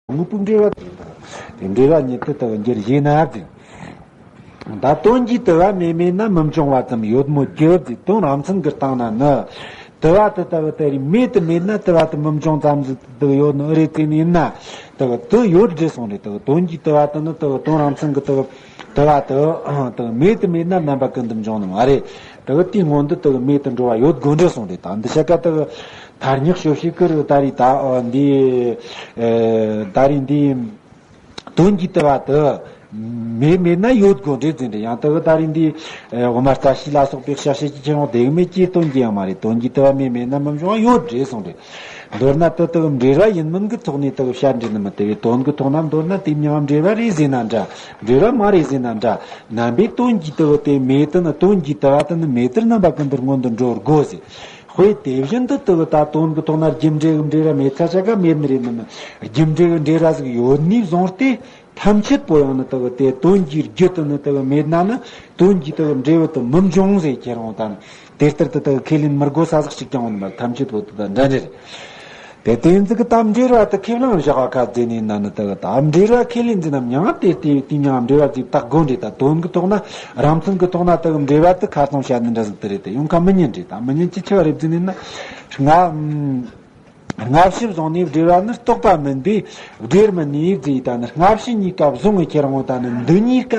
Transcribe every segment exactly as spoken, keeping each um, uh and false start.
དངོས་པོའི་འབྲེལ་བ་དེ་འབྲེལ་བ་ཉིད་དུ་དུ་འགྱུར་ཞེ་ན་ཟེར། ད་དོན་གྱི་དུ་བ་མེད་མེད་ན་མི་འབྱུང་བ་ཙམ་ཡོད་མོད་ཀྱི་ཟེར། དོན་རང་མཚན་གྱི་སྟེང་ན་ནི་དུ་བ་དུ་ལྟ་བུ་དེ་རིགས་མེད་དུ་མེད་ན་དུ་བ་དུ་མི་འབྱུང་ཙམ་ཟིག་དུ་ཡོད་ནི་ཨེ་རེད་ཟེར་ནི་ཡིན་ན། དུ་བ་དུ་ཡོད་རེད་གསུངས་རེད། དུ་བ་དོན་གྱི་དུ་བ་དུ་ནི་དུ་བ་དོན་རང་མཚན་གྱི་དུ་བ་དུ་བ་དུ་དུ་བ་མེད་དུ་མེད་ན་རྣམ་པ་ཀུན་ཏུ་འབྱུང་ནི་མ་རེད། དུ་བ་དེའི་སྔོན་དུ་དུ་བ་མེད་དུ་འགྲོ་བ་ཡོད་དགོས་རེད་གསུངས་རེད། ད་འདི་ཤ་ཀ་དུ་བ་ཐར་ཉག་ཤོ་ཤི་ཀི་རུ་ད་རི་ད་འདི་ད་རི་འདི། དོན་གྱི་དུ་བ་དུ་མེད་མེད་ན་ཡོད་དགོས་རེད་ཟེར་འདྲ། ཡང་དུ་བ་ད་རིང་འདི་དབུ་མ་རྩ་ཤེ་ལ་སོགས་པའི་བཤད་བཤད་ཀྱི་ཁྱེད་རང་དེ་མེད་ཀྱི་དོན་གྱི་ཡང་མ་རེད། དོན་གྱི་དུ་བ་མེད་མེད་ན་མི་འབྱུང་བ་ཡོད་རེད་གསུངས་རེད། མདོར་ན་དུ་དུ་འབྲེལ་བ་ཡིན་མིན་གྱི་ཐོག་ནས་དུ་བཤད་འདྲ་ནི་མི་དེ་བས། དོན་གྱི་ཐོག་ན་མདོར་ན་དེ་མྱང་འབྲེལ་བ་རེད་ཟེར་ན་འདྲ། འབྲེལ་བ་མ་རེད་ཟེར་ན་འདྲ། རྣམ་པའི་དོན་གྱི་དུ་བ་དེ་མེད་དུ་ནི་དོན་གྱི་དུ་བ་དུ་ནི་མེད་དུ་རྣམ་པ་ཀུན་ཏུ་སྔོན་དུ་འགྲོ་དགོས་ཟེར། དཔེ་དེ་བཞིན་དུ་དུ་བ་ད་དོན་གྱི་ཐོག་ན་རྒྱུ་འབྲས་ཀྱི་འབྲེལ་བ་མེད་ཚ་ཆ་ག་མེད་ནི་རེད་ནི་མིན། རྒྱུ་འབྲས་ཀྱི་འབྲེལ་བ་ཟིག་ཡོད་ནི་བཟུང་སྟེ་ཐམས་ཅད་པོ་ཡང་ནི་དུ་བ་དེ་དོན་གྱི་རྒྱུ་དུ་ནི་དུ་བ་མེད་ན་ནི་དོན་གྱི་དུ་བ་འབྲས་བུ་དུ་མི་འབྱུང་ཟེར། ཁྱེད་རང་ད་ནི་དེ་ལྟར་དུ་དུ་བ་ཁས་ལེན་མི་དགོས་ས་ཟིག་ཅིག་ཀྱང་ཡོད་ནི་མ་རེད། ཐམས་ཅད་པོ་དུ་ད་འདྲ་འདྲ་རེད། དེ་དེ་ཟིག་གི་ད་འབྲེལ་བ་དུ་ཁས་བླངས་བཞག་པ་ཁ་ཟེར་ནས་ན་ནི་དུ་བ་ད་འབྲེལ་བ་ཁས་ལེན་ཟེར་ན་མྱང་དེ་དེ་དེ་མྱང་འབྲེལ་བ་ཟིག་བཏགས་དགོས་འདྲ། ད་དོན་གྱི་ཐོག་ན་རང་མཚན་གྱི་ཐོག་ན་དུ་བ་འབྲེལ་བ་དུ་ཁ་སང་བཤད་ནི་འདྲ་ཟིག་དུ་རེད། དེ་ཡོང་ཁ་མི་ཉན་རེད། ད་མི་ཉན་ཅི་ཆེ་བ་རེད་ཟེར་ནས་ན་ང་སྔ་ཕྱི་བཟུང་ནས་འབྲེལ་བ་ནི་རྟོགས་པ་མིན་པས་སྒྲེར་མི་ནུས་ཟེར། ད་ནི་སྔ་ཕྱི་གཉིས་ཀ་བཟུང་བའི་ཁྱེད་རང་ད་ནི་འདི་གཉིས་ཀ་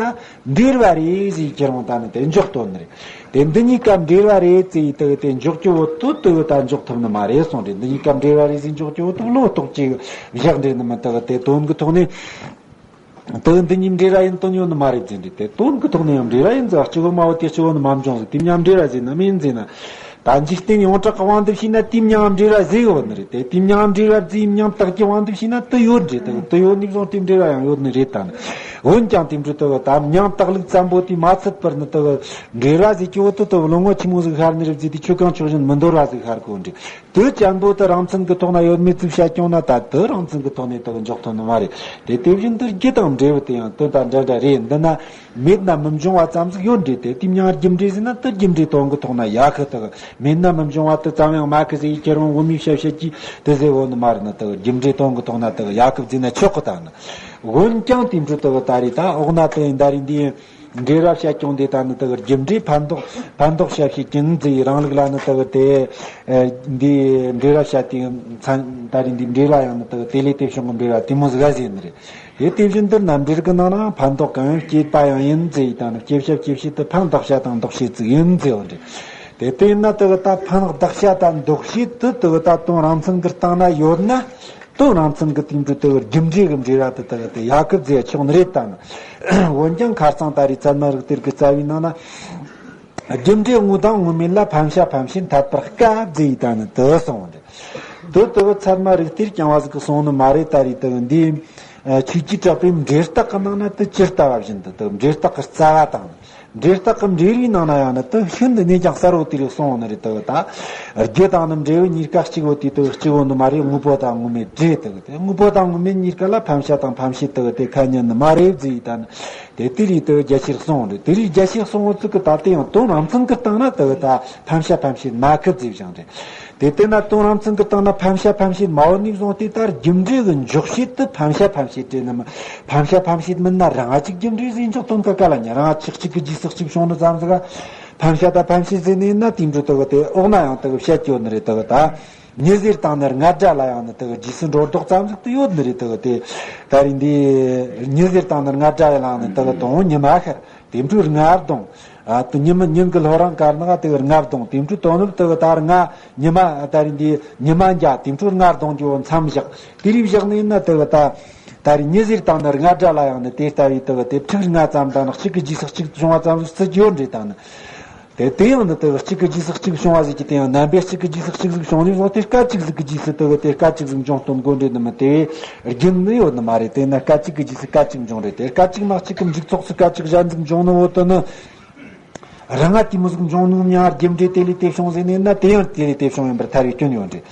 འབྲེལ་བ་རེད་ཟེར། ཁྱེད་རང་ད་ནི་དེ་འཇོག་དོན་རེད། དེ་འདི་གཉིས་ཀ་འབྲེལ་བ་རེད་ཟེར་དུ་དེ་འཇོག་རྒྱུ་བོ་དུ་དུ་ད་འཇོག་ཐུབ་ནི་མ་རེད་གསུངས་རེད། འདི་གཉིས་ཀ་འབྲེལ་བ་རེད་ཟེར་འཇོག་རྒྱུ་བོ་དུ་བློ་རྟོགས་ཀྱི་བཞག་འདྲེ་ནི་མི་དུ་དེ་དོན་གྱི་ཐོག་ནས་དུ་འདི་གཉིས་འབྲེལ་བ་ཡིན་དོན་ཡོད་ནི་མ་རེད་ཟེར་འདྲེ། དེ་དོན་གྱི་ཐོག་ནས་ཡང་འབྲེལ་བ་ཡིན་ཟེར། གཅིག་པོ་མ་བོ་དེ་གཅིག་པོ་ནི་མ་འབྱུང་ཟེར། དེ་མཉམ་འབྲེལ་བ་ཟེར་ན་མིན་ཟེར་ན། ད་འཇིག་རྟེན་ཡོངས་གྲགས་ཀྱི་དབང་དུ་བྱས་ན་དེ་མཉམ་འབྲེལ་བ་ཟེར་ཡོད་ནི་རེད། དེ་དེ་མཉམ་འབྲེལ་བ་ཟེར་མཉམ་བཏགས་ཀྱི་དབང་དུ་བྱས་ན་དུ་ཡོད་རེད། དུ་དུ་ཡོད་ནི་བཟུང་སྟེ་འབྲེལ་བ་ཡང་ཡོད་ནི་རེད། ད་ནི་འོན་ཀྱང་དེ་འདྲ་དུ་ད་མྱང་བཏགས་ལུགས་ཙམ་པོ་དེ་མ་ཚད་པར་ནི་དུ་འབྲེལ་བ་ཟེར་གྱི་བོ་དུ་དུ་བློ་ངོ་ཆི་མོ་ཟིག་ཤར་ནི་རེད་ཟེར་དུས་ཆོས་གང་ཕྱོགས་བཞིན་མི་འདོར་བ་ཟིག་ཤར་གོ་འདྲ། དུ་ཅན་པོ་དུ་རང་མཚན་གྱི་ཐོག་ན་ཡོད་མེད་ཅིག་བཤད་ཀྱང་ན་ད་དུ་རང་མཚན་གྱི་ཐོག་ནས་དུ་འཇོག་ཐུབ་ནི་མ་རེད། དེ་དེ་བཞིན་དུ་རྒྱུ་དང་འབྲས་བུ་དེ་ཡང་དོན་དང་འདྲ་འདྲ་རེད། འདི་ན་མེད་ན་མི་འབྱུང་བ་ཙམ་ཟིག་ཡོད་འདྲེ། དེ་དེ་མྱང་རྒྱུ་འབྲས་ཟེར་ན་དུ་རྒྱུ་འབྲས་དོན་གྱི་ཐོག་ན་ཡ་ཁུ་དུ་མེད་ན་མི་འབྱུང་བ་དུ་ཙམ་ཡང་མ་ཁུ་ཟེར་ཡི་ཁྱེད་རང་དབུ་མའི་བཤད་བཤད་ཀྱིས་དུ་ཟེར་བོ་ནི་མ་རེད། ན་དུ་རྒྱུ་འབྲས་དོན་གྱི་ཐོག་ན་དུ་ཡ་ཁུ་ཟེར་ན་ཆོག་གི། ད་ནི་འོན་ཀྱང་དེ་འདྲ་དུ་ད་རེད། ད་འོག་ན་དུ་ཡིན་ད་རེད། འདི་འབྲེལ་བ་བཤད་ཀྱང་འདི་ད་ནི་དུ་རྒྱུ་འབྲས་ཕན་འདོགས་ཕན་འདོགས་བཤད་བཤད་ཀྱང་ཟེར་ཡི་རང་ལུགས་ལ་ནི་དུ་དེ་འདི་འབྲེལ་བ་བཤད་དེ་མཚན་ད་རེད། འདི་འབྲེལ་བ་ཡང་ནི་དུ་དེ་ལས་དེ་བྱུང་གི་འབྲེལ་བ་དེ་མོ་ཟིག་ག་ཟེར་ནི་རེད། དེ་དེ་བཞིན་དུ་རྣམ་འགྲེལ་གྱི་ནང་ན་ཕན་འདོགས་གང་ཡང་སྐྱེད་པ་ཡང་ཡིན་ཟེར་ཡི་ད་ནི་སྐྱེ་བྱ་སྐྱེད་བྱེད་དུ་ཕན་བདག་བྱ་དང་འདོགས་བྱེད་ཅིག་ཡིན་ཟེར་བ་འདྲ། དེ་དེ་ན་དུ་ད་ཕན་བདག་བྱ་དང་འདོགས་བྱེད་དུ་དུ་ད་དོན་རང་མཚན་གྱི་སྟེང་ན་ཡོད་ན་དོན་རང་མཚན་གྱི་སྟེང་དུ་དུ་རྒྱུ་འབྲས་ཀྱི་འབྲེལ་བ་དུ་དུ་དེ་ཡ་ཁུ་ཟེར་ཆོག་ནི་རེད། ད་ནི་འོན་ཀྱང་ཁ་སང་ད་རེད། ཚད་མ་རིགས་གཏེར་གྱི་རྩ་བའི་ནང་ན། རྒྱུ་འབྲས་དངོས་དང་དངོས་མེད་ལ། ཕན་བྱ་ཕན་བྱེད་འཐད་པར་དཀའ་ཟེར་ཡི་ད་ནི་དུ་གསུངས་འདི། དུ་དུ་ཚད་མ་རིགས་གཏེར་རྐྱང་བ་ཟིག་གིས་གསུངས་ནི་མ་རེད། ད་རེད། དུ་འདི་ཆོས་ཀྱི་གྲགས་པའི་འབྲས་རྟགས་ཀྱི་ནང་ན་དུ་ཇི་ལྟ་བ་བཞིན་དུ་དུ་འབྲས་རྟགས་ཀྱི་རྩ་བ་དང་། འབྲས་རྟགས་ཀྱི་འབྲས་རིགས་ནང་ན་ཡང་ནི་དུ་ཤིན་ཏུ་ནས་ཀྱང་གསལ་བོ་དེ་རིགས་གསུངས་ནི་རེད། དུ་ད་རྒྱུ་དང་ནི་འབྲས་བུ་གཉིས་ཀ་གཅིག་བོ་དེ་དུ་གཅིག་བོ་ནི་མ་རེད། དངོས་པོ་དང་དངོས་མེད་འདྲེས། དུ་དེ་དངོས་པོ་དང་དངོས་མེད་གཉིས་ཀ་ལ་ཕན་བྱ་དང་ཕན་བྱེད་དུ་དེ་ཁ་ཉན་ནི་མ་རེད་ཟེར་ཡི་ད་ནི། དེ་དེ་རིགས་དུ་རྒྱ་ཆེར་གསུངས་རེད། དེ་རིགས་རྒྱ་ཆེར་གསུངས་བོ་ཚིག་གི་ད་དེ་ཡང་དོན་རང་མཚན་གྱི་སྟེང་ན་དུ་ད་ཕན་བྱ་ཕན་བྱེད་མ་ཁུ་ཟེར་བཞག་རེད། དེ་དེ་ན་དོན་རང་མཚན་གྱི་སྟེང་ན་ཕན་བྱ་ཕན་བྱེད་མ་བོ་ནས་བཟུང་སྟེ་ད་རྒྱུ་འབྲས་ཀྱི་འཇོག་བྱེད་དུ་ཕན་བྱ་ཕན་བྱེད་དྲན་ནི་མ། ཕན་བྱ་ཕན་བྱེད་མིན་ན་རང་གཅིག་རྒྱུ་འབྲས་ཟེར་འཇོག་དོན་ག་ག་ལ་ཉ་རང་གཅིག་གཅིག་གི་རྗེས་སུ་གཅིག་བྱུང་ནི་ཙམ་ཟིག་ག་ཕན་བྱ་ད་ཕན་བྱེད་ཟེར་ནི་ཡིན་ན་དེ་འདྲ་དུ་གི་དེ་འོག་ན་ཡང་དུ་གི་བཤད་ཀྱི་ཡོད་ནི་རེད། དུ་གི་ད། ཉི་ཟེར་དང་ནི་རྔ་སྒྲ་ལ་ཡང་ནི་དུ་གི་རྗེས་སུ་འགྲོ་ལྡོག་ཙམ་ཟིག་ཏུ་ཡོད་ནི་རེད། དུ་གི་དེ་ད་རིང་འདི་ཉི་ཟེར་དང་ནི་རྔ་སྒྲ་ལ་ཡང་ནི་དུ་གི་དོན་ཉི་མ་ཤར། དེ་འཕྲོས་རྔ་གདོང་། ཨ་དུ་ཉི་མ་ཉིན་གྱི་ལྷོ་རང་དཀར་ནག་དུ་གི་རྔ་གདོང་། དེ་འཕྲོས་དོ་ནུབ་དུ་གི་ད་རྔ་ཉི་མ་ད་རིང་འདི་ཉི་མ་འཇའ། དེ་འཕྲོས་རྔ་གདོང་གི་འོ་མཚམས་བཞག། དེ་རིགས་བཞག་ནི་ཡིན་ན་དུ་གི་ད་ད་རིང་ཉི་ཟེར་དང་ནི་རྔ་སྒྲ་ལ་ཡང་ནི་དེ་ལྟ་བུའི་དུ་གི་དེ་ཕྲུག་རྔ་ཙམ་དང་ནི་གཅིག་གི་རྗེས་སུ་གཅིག་བྱུང་བ་ཙམ་ཟིག་ཡོད་འདྲེ་དང་ནི། དེ་དེ་ཡང་ནི་དེ་གཅིག་གི་རྗེས་སུ་གཅིག་བྱུང་བ་ཟིག་གི་དེ་ཡང་རྣམ་པའི་གཅིག་གི་རྗེས་སུ་གཅིག་ཟིག་བྱུང་ནས་བཟུང་སྟེ་སྐད་ཅིག་ཟིག་གི་རྗེས་སུ་དེ་གི་དེ་སྐད་ཅིག་ཟིག་འབྱུང་སྟོན་དགོས་འདྲེ་ནི་མི་དེ་བས་རྒྱུན་ནི་ཡོད་ནི་མ་རེད། དེ་ན་སྐད་ཅིག་གི་རྗེས་སུ་སྐད་ཅིག་འབྱུང་རེད། དེ་སྐད་ཅིག་མ་གཅིག་གི་མཇུག་ཐོགས་སུ་སྐད་ཅིག་གཞན་ཟིག་འབྱུང་ནི་བོ་དེ་ནི་ རང་ང་དེ་མོ་ཟིག་འབྱུང་ནུས་མྱང་རྒྱུ་འབྲས་དེ་ལས་དེ་བྱུང་ཟེར་ནས་ན། དེ་ཡང་དེ་ལས་དེ་བྱུང་ཡིན་པར་ཐལ་བའི་སྐྱོན་ཡོད་རེད།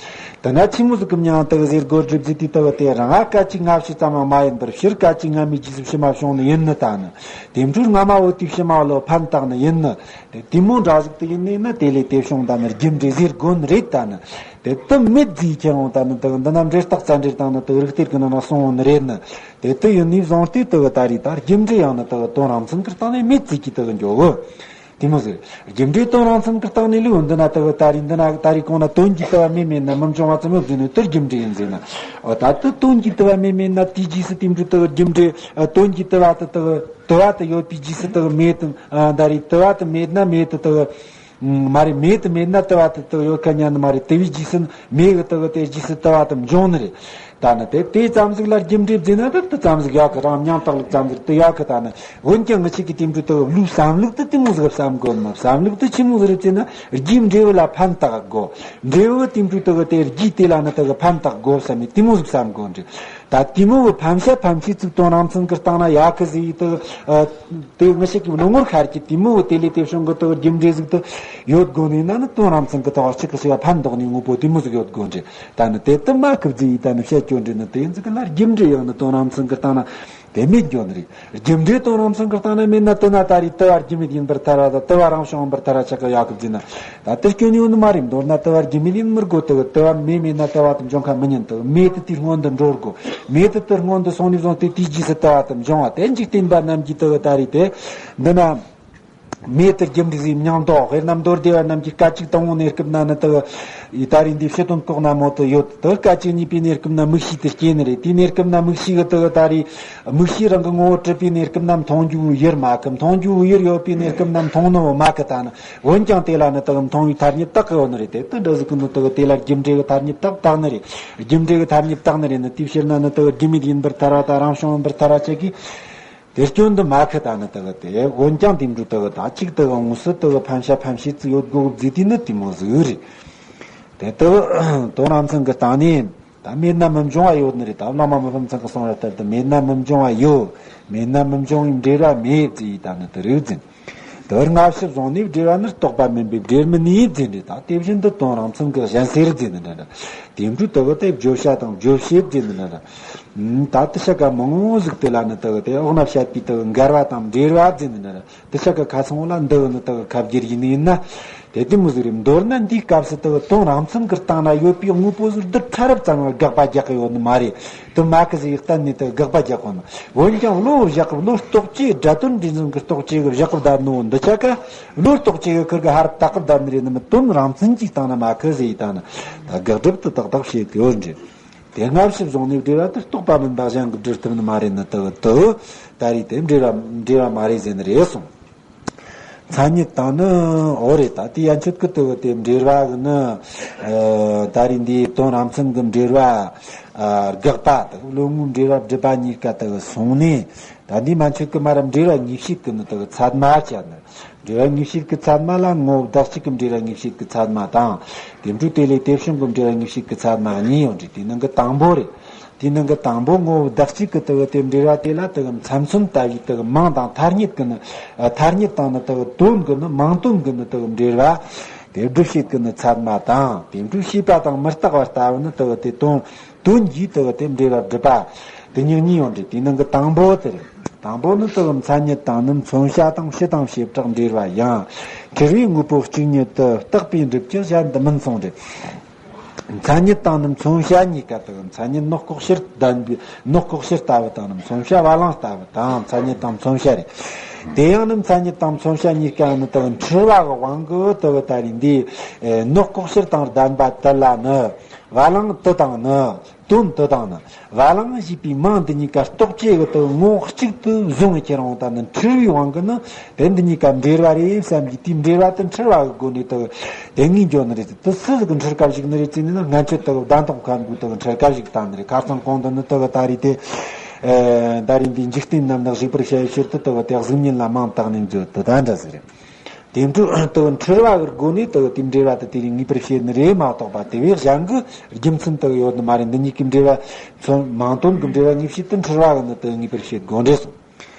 དེ་ན་ཆི་མོ་ཟིག་གི་མྱང་དག་ཟེར་དགོས་སྒྲུབ་རྫས་དེ་ལྟ་བུ་དེ་རང་ང་སྐད་ཅིག་སྔ་ཕྱི་ཙམ་མ་ཡིན་པར་ཕྱིར་སྐད་ཅིག་སྔ་མའི་རྗེས་སུ་ཕྱི་མ་བྱུང་ནི་ཡིན་ནི་ད་ནི། དེ་འཕྲོར་སྔ་མ་བོ་དེའི་ཕྱི་མ་ལོ་ཕན་བཏགས་ནི་ཡིན་ནི། དེ་དེ་མོ་འདྲ་ཟིག་དེ་ཡིན་ནི་ན་དེ་ལས་དེ་བྱུང་ད་ནི་རྒྱུ་འབྲས་ཟེར་དགོས་ནི་རེད་ད་ནི། དེ་དུ་མེད་ཟིག་ཁྱེར་འོང་ད་ནི་དག་འདི་ན་འབྲས་རྟགས་རྩ་འབྲས་དང་ནི་དག་རིགས་གཏེར་གི་ནང་ན་གསུངས་འོང་ནི་རེད་ནི། དེ་དུ་ཡིན་ནི་བཟུང་སྟེ་དག་ད་རེས་ད་རྒྱུ་འབྲས་ཡང་ནི་དག་དོན་རང་མཚན་གི་སྟེང་ནས་མེད་ཟིག་གི་དག་འགྱོ་གི། དེ་མོ་ཟེར། རྒྱུ་འབྲས་དོན་རང་མཚན་གྱི་སྟེང་ནས་ལུས་འདི་ན་དུ་བ་ད་རེས་འདི་ན་ད་རེས་གོང་ན་དོན་གྱི་དུ་བ་མེད་མེད་ན་མི་འབྱུང་བ་ཙམ་ཡོད་ཟེར་ནས་དེར་རྒྱུ་འབྲས་ཡིན་ཟེར་ན། འོ་ད་དུ་དོན་གྱི་དུ་བ་མེད་མེད་ན་དེའི་རྗེས་སུ་དེ་འཕྲོ་དུ་བ་རྒྱུ་འབྲས། དོན་གྱི་དུ་བ་དུ་དུ་བ་དུ་བ་དུ་ཡོད་པའི་རྗེས་སུ་དུ་བ་མེད་དུ། ད་རེས་དུ་བ་དུ་མེད་ན་མེད་དུ་དུ་བ། མ་རེད། མེད་དུ་མེད་ན་དུ་བ་དུ་དུ་ཡོད་ཁ་ཉན་ནི་མ་རེད། དུ་བའི་རྗེས་སུ་མེད་གི་དུ་བ་དེ་རྗེས་སུ་དུ་བ་དུ་འབྱུང་ནི་རེད། ད་ནི་དེ་དེ་ཙམ་ཟིག་ལ་རྒྱུ་འབྲས་བརྫིས་ན་ད་དེ་ཙམ་ཟིག་ཡག་གི། རང་མྱང་བཏགས་ལུགས་ཙམ་ཟིག་དེ་ཡག་གི། ད་ནི་འོན་ཀྱང་ངི་ཆིག་གི་དེ་འདྲ་དེ་ལུས་བསམ་ལུགས་དེ་དེ་མོ་ཟིག་བསམ་དགོས་མ། བསམ་ལུགས་དེ་ཆི་མོ་ཟིག་རེད་ཅེ་ན། རྒྱུའི་འབྲས་བུ་ལ་ཕན་བཏགས་དགོས། འབྲས་བུ་དེ་འདྲ་དེ་དེ་རྒྱུའི་དེ་ལ་ནི་དེ་གི་ཕན་བཏགས་དགོས་བསམ་ནས་དེ་མོ་ཟིག་བསམ་དགོས་འདྲ། ད་དེ་མོ་གི་ཕན་བྱ་ཕན་ཕྱེད་ཅིག་དོན་རང་མཚན་གི་སྟེང་ན་ཡག་གི་ཟིག་དེ། དེ་ངི་ཆིག་གི་བློ་ངོར་ཤར་གྱི་དེ་མོ་གི་དེ་ལས་དེ་བྱུང་གི་དེ་རྒྱུ་འབྲས་ཟིག་དེ་ཡོད་དགོས་ནས་ན་ནི་དོན་རང་མཚན་གི་དེ་གཅིག་གི་ཞིག་ཕན་འདོགས་ནས་དངོས་པོ་དེ་མོ་ཟིག་ཡོད་དགོས་འདྲ། ད་ནི་དེ་དུ་མ་ཁུབ་ཟིག་ཡིས་ད་ནི་བཤད་སྐྱོན་འདྲི་ནི་དེ་ཡིན་ཟིག་ལ། རྒྱུ་འབྲས་ཡང་ནི་དོན་རང་མཚན་གི་སྟེང་ན་དེ་མེད་འགྱོ་ནི་རེད། རྒྱུ་འབྲས་དོན་རང་མཚན་གི་སྟེང་ན་མེད་ན་དེ་ན་ད་རེས་དུ་བ་རྒྱུ་མེད་ཡིན་པར་ཐལ་བ་དང་། དུ་བ་རང་བྱུང་ཡིན་པར་ཐལ་བ་ཆགས་གི་ཡག་གི་བརྫིས་ན། ད་དེ་སྐྱོན་ཡོད་ནི་མ་རེད། མདོར་ན་དུ་བ་རྒྱུ་མེད་ཡིན་མི་དགོས། དུ་དུ་བ་མེད་མེད་ན་དུ་བ་དེ་འབྱུང་ཁ་མི་ཉན། དུ་མེད་དུ་དེའི་སྔོན་དུ་འགྲོ་དགོས། མེད་དུ་དེའི་སྔོན་དུ་སོང་ནས་བཟུང་སྟེ་དེའི་རྗེས་སུ་དུ་བ་དེ་འབྱུང་བ་དེ་འཇིག་རྟེན་པ་རྣམས་ཀྱིས་དུ་བ་ད་རེས་དེ་འདི་ན། མེད་དུ་རྒྱུ་འབྲས་ཟིག་མྱང་འདོགས། དཔེར་ན་མདོ་སྡེ་པ་རྣམས་ཀྱིས་སྐད་ཅིག་དང་པོ་གནས་སྐབས་ན་ནི་དུ་ཡི་ད་རེས་འདི་ཕྱི་དོན་ལྐོག་ན་མོ་དུ་ཡོད། དུ་སྐད་ཅིག་གཉིས་པའི་གནས་སྐབས་ན་མིག་ཤེས་དུ་སྐྱེས་ནི་རེད། དེའི་གནས་སྐབས་ན་མིག་ཤེས་གི་དུ་ད་རེས་མིག་ཤེས་རང་གི་ངོ་བོ་གྲུབ་པའི་གནས་སྐབས་ན་མཐོང་རྒྱུ་བོ་ཡུལ་མ་གི། མཐོང་རྒྱུ་བོ་ཡུལ་ཡོད་པའི་གནས་སྐབས་ན་མཐོང་ནི་བོ་མ་གི། ད་ནི་འོན་ཀྱང་དེ་ལ་ནི་དུ་མཐོང་བའི་ཐ་སྙད་བཏགས་གི་ཡོད་ནི་རེད། དེ་དུ་འདྲ་ཟིག་གི་ནི་དུ་དེ་ལ་རྒྱུ་འབྲས་གི་ཐ་སྙད་བཏགས་བཏགས་ནི་རེད། རྒྱུ་འབྲས་གི་ཐ་སྙད་བཏགས་ནི་རེད་ནི། དེའི་ཕྱིར་ན་ནི་དུ་རྒྱུ་མེད་ཡིན་པར་ཐལ་བ་དང་རང་བྱུང་ཡིན་པར་ཐལ་བ་ཆགས་གི། དེ་སྐྱོན་འདི་མ་ཁི་ད་ནི་དག་དེ་འོན་ཀྱང་དེ་འདྲ་དག་ད་གཅིག་དག་དངོས་སུ་དག་ཕན་བྱ་ཕན་བྱེད་ཅིག་ཡོད་དགོས་བརྫིས་དུས་ནི་དེ་མོ་ཟིག་རེད། དེ་དག་དོན་རང་མཚན་གྱི་སྟེང་ནས་ད་མེད་ན་མི་འབྱུང་བ་ཡོད་ནི་རེད། ད་བླ་མ་མི་ཕམ་ཚང་གི་གསུང་བ་ལྟར་དུ་མེད་ན་མི་འབྱུང་བ་ཡོད། མེད་ན་མི་འབྱུང་བའི་འབྲེལ་བ་མེད་བརྫིས་ད་ནི་དེ་རིགས་འཛིན། དེ་སྔ་ཕྱི་བཟུང་ནས་འབྲེལ་བ་ནི་རྟོགས་པ་མིན་པའི་འབྲེལ་མིན་ནི་བརྫིས་ནི་རེད། ད་དེ་བཞིན་དུ་དོན་རང་མཚན་གྱི་གཞན་སེལ་བརྫིས་ནི་འདྲ་འདྲ། དེ་འདྲ་དག་དེ་བརྗོད་བྱ་དང་རྗོད་བྱེད་བརྫིས་ནི་འདྲ་འདྲ། ད་དེ་ཆ་ག་མང་བོ་ཟིག་དེ་ལ་ནི་དག་དེ་འོག་ན་བཤད་པའི་དག་འགལ་བ་དང་འབྲེལ་བ་བརྫིས་ནི་འདྲ་འདྲ། དེ་ཆ་ག་ཁ་ཚང་བོ་ལ་འདི་ནི་དག་ཁ་བསྒྱུར་ཡིན་ནི་ཡིན་ན། དེ་དེ་མོ་ཟིག་རེད། མདོར་ན་འདིའི་སྐབས་སུ་དག་དོན་རང་མཚན་གྱི་སྟེང་ན་ཡོད་པའི་དངོས་པོ་ཟིག་འདི་ཕྲ་རབ་ཙམ་ལ་དགག་པ་རྒྱག་གི་ཡོད་ནི་མ་རེད། དེ་མ་ཁི་ཟིག་གཏན་ནས་དག་དགག་པ་རྒྱག་གོ་ནི། འོན་ཀྱང་བློ་བཞག་གི་བློ་རྟོག་བཅས་སྒྲ་དོན་འདྲེས་འཛིན་གྱི་རྟོག་བཅས་ཀྱི་བཞག་གི་བསྡད་ནོ་འདི་ཆ་ག་བློ་རྟོག་བཅས་ཀྱི་ཁིར་གི་ཧར་བཏགས་གི་བསྡད་ནི་རེད་ནི་མི། དོན་རང་མཚན་གྱི་སྟེང་ན་མ་ཁི་ཟིག་ཡིན་ད་ནི་ད་དགག་སྒྲུབ་དེ་ཏག་ཏག་བྱེད་གི་ཡོད་རེད། དེ་སྔ་ཕྱི་བཟུང་ནས་འབྲེལ་བ་དེ་རྟོགས་པ་མིན་པ་གཞན་གྱིས་སྒྲུབ་ཐུབ་ནི་མ་རེད་ནི་དུ་དུ་ད་རེས་དེ་འབྲེལ་བ་འབྲེལ་བ་མ་རེད་ཟེར་ནི་རེད་གསུངས། མཚན་ཉིད་དང་ནི་འོ་རེད། ད་དེ་ཡན་ཆད་ཀྱི་དུ་དེ་འབྲེལ་བ་གི་ནི་ད་རེས་འདིའི་དོན་རང་མཚན་གྱི་འབྲེལ་བ་དགག་པ་དག་བློ་ངོའི་འབྲེལ་བ་སྒྲུབ་པ་གཉིས་ཀ་དུ་སོང་ནས། ད་འདི་མན་ཆད་ཀྱི་མ་ར་འབྲེལ་བ་ངེས་བྱེད་ཀྱི་ནི་དག་ཚད་མ་བྱ་ནི། འབྲེལ་བ་ངེས་བྱེད་ཀྱི་ཚད་མ་ལ་ངོ་བོ་བདག་གཅིག་གི་འབྲེལ་བ་ངེས་བྱེད་ཀྱི་ཚད་མ་དང་། དེ་འཕྲོས་དེ་ལས་དེ་བྱུང་གི་འབྲེལ་བ་ངེས་བྱེད་ཀྱི་ཚད་མ་གཉིས་ཡོད་རེད། དེའི་ནང་གི་དང་པོ་རེད། དེའི་ནང་གི་དང་པོ་ངོ་བོ་བདག་གཅིག་གི་དུ་བ་དེ་འབྲེལ་བ་དེ་ལ་དུ་མཚན་མཚོན་ལྟ་བུའི་དུ་མིང་དང་ཐ་སྙད་ཀྱི་ནི། ཐ་སྙད་དང་ནི་དུ་དོན་གྱི་ནི་མིང་དོན་གྱི་ནི་དུ་འབྲེལ་བ། དེ་སྒྲུབ་བྱེད་ཀྱི་ནི་ཚད་མ་དང་། དེ་འཕྲོས་ཤེས་པ་དང་མི་རྟག་པ་ལྟ་བུ་ནི་དུ་དེ་དོན། དོན་གྱིས་དུ་དེ་འབྲེལ་བ་སྒྲུབ་པ། དེ་ཉིད་གཉིས་ཡོད་རེད། དེའི་ནང་གི་དང་པོ་དེ་རེད། དང་པོ་ནི་དུ་མཚན་ཉིད་དང་ནི་མཚོན་བྱ་དང་སྤྱི་དང་བྱེ་བྲག་འབྲེལ་བ་ཡང་། འཁྲུལ་བའི་དངོས་པོ་གཅིག་ཉིད་དུ་བརྟགས་པས་འགྲུབ་ཀྱི་གཞན་དུ་མིན་གསུངས་རེད། མཚན་ཉིད་དང་ནི་མཚོན་བྱ་གཉིས་ཀ་དུ་མཚན་ཉིད་ནོག་ལྐོག་ཕྱིར་ལྡན་པའི་ནོག་ལྐོག་ཕྱིར་ལྟ་བུ་དང་ནི་མཚོན་བྱ་བ་ལང་ལྟ་བུ་དང་མཚན་ཉིད་དང་མཚོན་བྱ་རེད། དེ་ཡང་ནི་མཚན་ཉིད་དང་མཚོན་བྱ་གཉིས་ཀ་ནི་དུ་འཁྲུལ་བ་གི་དབང་གིས་དུ་ད་རེས་འདི་ནོག་ལྐོག་ཕྱིར་དང་ལྡན་པ་དུ་ལ་ནི། བ་ལང་དུ་དང་ནི། དོན་དུ་དང་ནི། བ་ལང་ཞེས་པའི་མིང་འདི་གཉིས་ཀ་རྟོག་བཅས་ཀྱི་དུ་ངོ་བོ་གཅིག་ཏུ་བཟུང་བའི་ཁྱེར་འོང་དང་ནི་འཁྲུལ་བའི་དབང་གིས་ནི། དེ་འདི་གཉིས་ཀ་འབྲེལ་བ་རེད་བསམ་གྱི་དེའི་འབྲེལ་བ་དེ་འཁྲུལ་བ་གི་སྒོ་ནས་དུ་དེ་ངེས་འགྱོ་ནི་རེད། དེ་སུ་ཟིག་གི་འཁྲུལ་སྐབས་ཤིག་ནི་རེད་ཅེ་ན་ང་ཚོས་དུ་གདན་ཐོག་ཁ་འགུལ་དུ་འཁྲུལ་སྐབས་ཤིག་བཏང་ནི་རེད། ཁ་སང་གོང་དུ་ནི་དུ་ད་རེས་དེ། ད་རེས་འདི་འཇིག་རྟེན་རྣམས་ནི་གཟིགས་པར་བྱ་བའི་ཕྱིར་དུ་དུ་དེ་གཟུགས་བརྙན་ལ་མིང་བཏགས་ནས་མཛོད་དུ་ད་འདྲ་ཟིག་རེད། དེ་འཕྲོས་དུ་འཁྲུལ་བ་གི་སྒོ་ནས་དུ་དེའི་འབྲེལ་བ་དུ་དེ་རིང་ངེས་པར་བྱེད་ནི་རེད་མ་གཏོགས་པ་དེ་བས་གཞན་གྱི་རྒྱུ་མཚན་དུ་ཡོད་ནི་མ་རེད། འདི་གཉིས་ཀྱི་འབྲེལ་བ་མཚོན་མིང་དོན་གྱི་འབྲེལ་བ་ངེས་བྱེད་དུ་འཁྲུལ་བ་གི་ནི་དུ་ངེས་པར་བྱེད་དགོས་འདྲེ་གསུངས།